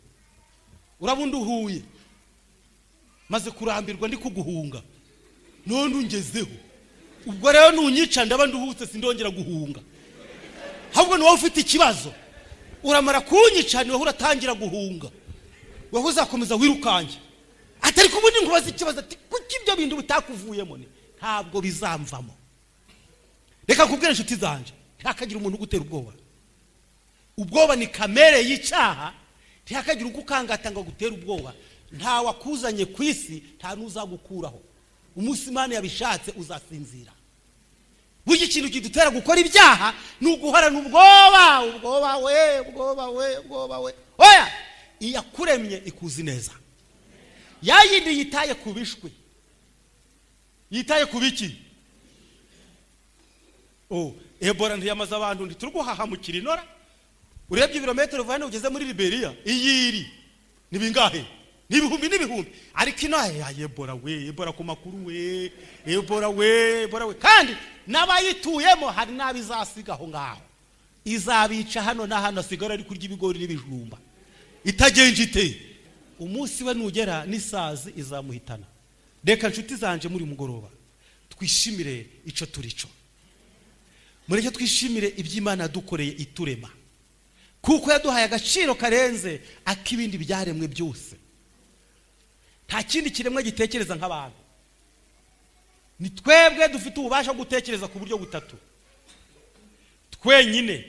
urabunda uhuye. Maze kurambirwa ndi kuguhunga, none ungezeho. Ubwo rero nunyica ndaba nduhutse, sindongera guhunga. Ahubwo ni wowe ufite ikibazo. Uramara kunyica, ni wowe uratangira guhunga, wowe uzakomeza wirukange." Atari kubundi nkubaza ikibazo. Ati: "Kuki ibyo bintu bitakuvuyemo?" Ni ntabwo bizamvamo. Reka nkubwire inshuti zanjye, ntihakagire umuntu ugutera ubwoba. Ubwoba ni kamere y'icyaha. Ntihakagire ugukangata ngo agutere ubwoba. Nta wakuzanye ku isi, nta n'uzagukuraho. Umunsi Imana yabishatse uzasinzira. Burya ikintu kidutera gukora ibyaha ni uguhorana ubwoba. Ubwoba we, ubwoba we, ubwoba we! Oya, iyakuremye ikuzi neza. Yayindi yitaye ku bishwi, yitaye ku biki. Oh, Ebola ntiyamaze abantu? Ntituri guhahamukira inora? Urebye ibirometero uva hano ugeze muri Liberia iyiri ni bingahe? Ni ibihumbi n'ibihumbi. Ariko ino ya Ebola we, Ebola ku makuru we, Ebola we, Ebola we! Kandi n'abayituyemo hari n'abizasiga aho ngaho. Izabica hano na hano, asigara ari kurya ibigori n'ibijumba. Itagenje ite? Umunsi we nugera, n'isazi izamuhitana. Reka nshuti zanje, muri mugoroba twishimire icyo turi cyo. Mureke twishimire iby'Imana yadukoreye iturema, kuko yaduhaye agaciro karenze ak'ibindi byaremwe byose. Nta kindi kiremwa gitekereza nk'abantu. Ni twebwe dufite ububasha bwo gutekereza ku buryo butatu twenyine: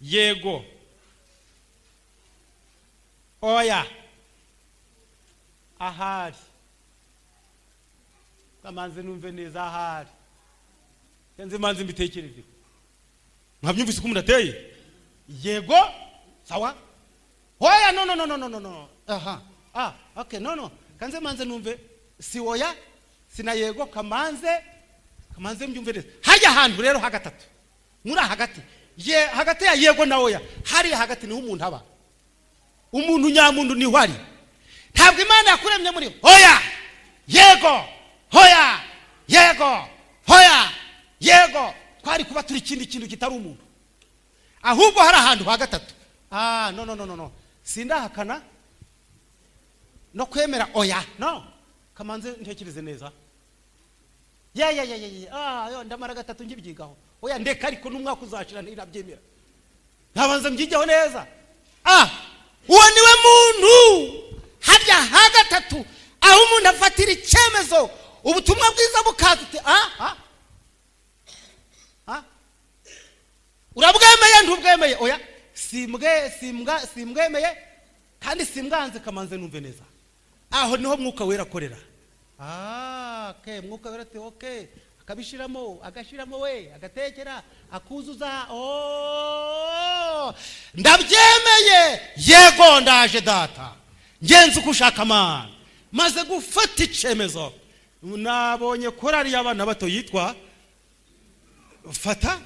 yego, oya, ahari. Kamanze numve neza, ahari nze manze mbitekereze. Mwabyumvise uko umuntu ateye? Yego, sawa, oya, no, no, no, no, no, no, no, aha, ah, okay, no, no, kanze manze numve. Si oya, sina yego, kamanze mbyumve neza. Hajya ahantu rero hagatatu, muri hagati ye, hagati ya yego na oya, hariya hagati niho umuntu aba. Umuntu nyamuntu niho ari. Ntabwo Imana yakuremye muri oya, yego, hoya, yego, hoya. Yego, twari kuba turi ikindi kintu kitari umuntu. Ahubwo hari ahantu ha gatatu. Ah, no, no, no, no, no, sindahakana no kwemera. Oya, no, kamanze ntekereze neza. Ya, ya, ya, ya, ya. Ah, yo ndamara gatatu ngibyigaho. Oya, ndeka, ariko n'umwaka uzashira ntirabyemera, ntabanza mbyigeho neza. Ah, uwo niwe muntu. Harya ha gatatu, aho umuntu afatira icyemezo, ubutumwa bwiza bukaza, uti: "Ah, ah, ah, urabwemeye, ntubwemeye?" Oya, simbwe simbwa simbwemeye kandi simbwanze, kamanze numve neza. Aho niho Mwuka Wera akorera. Ah, okay, Mwuka Wera ati: "Okay," akabishiramo, agashiramo, we agatekera, akuzuza. Oh, ndabyemeye, yego, ndaje Data, ngenzi uko ushaka Mana, maze gufata icyemezo. Nabonye korari y'abana bato yitwa Fata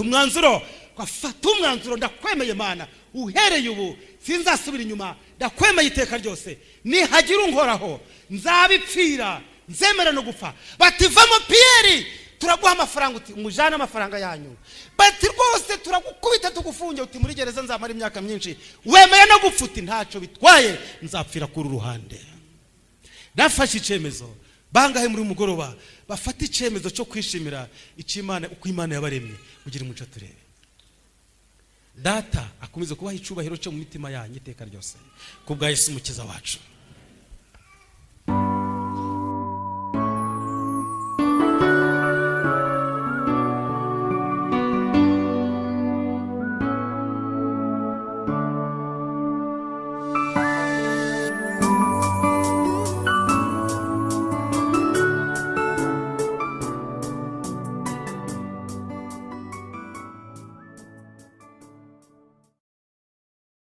Umwanzuro. Fata umwanzuro: ndakwemeye Mana, uhereye ubu sinzasubira inyuma, ndakwemeye iteka ryose, nihagira unkoraho nzabipfira, nzemera no gupfa. Bati: "Vamo Piyeri, turaguha amafaranga." Uti: "Mujane amafaranga yanyu." Bati: "Rwose turagukubita, tugufunge." Uti: "Muri gereza nzamara imyaka myinshi." Wemeye no gupfa, uti: "Ntacyo bitwaye, nzapfira kuri uruhande, nafashe icyemezo." Bangahe muri mugoroba bafata icyemezo cyo kwishimira icyo Imana, uko Imana yabaremye? Kugira umuco turebe. Data akomeza kubaha icyubahiro cyo mu mitima yanyu iteka ryose, ku bwa Yesu Umukiza wacu.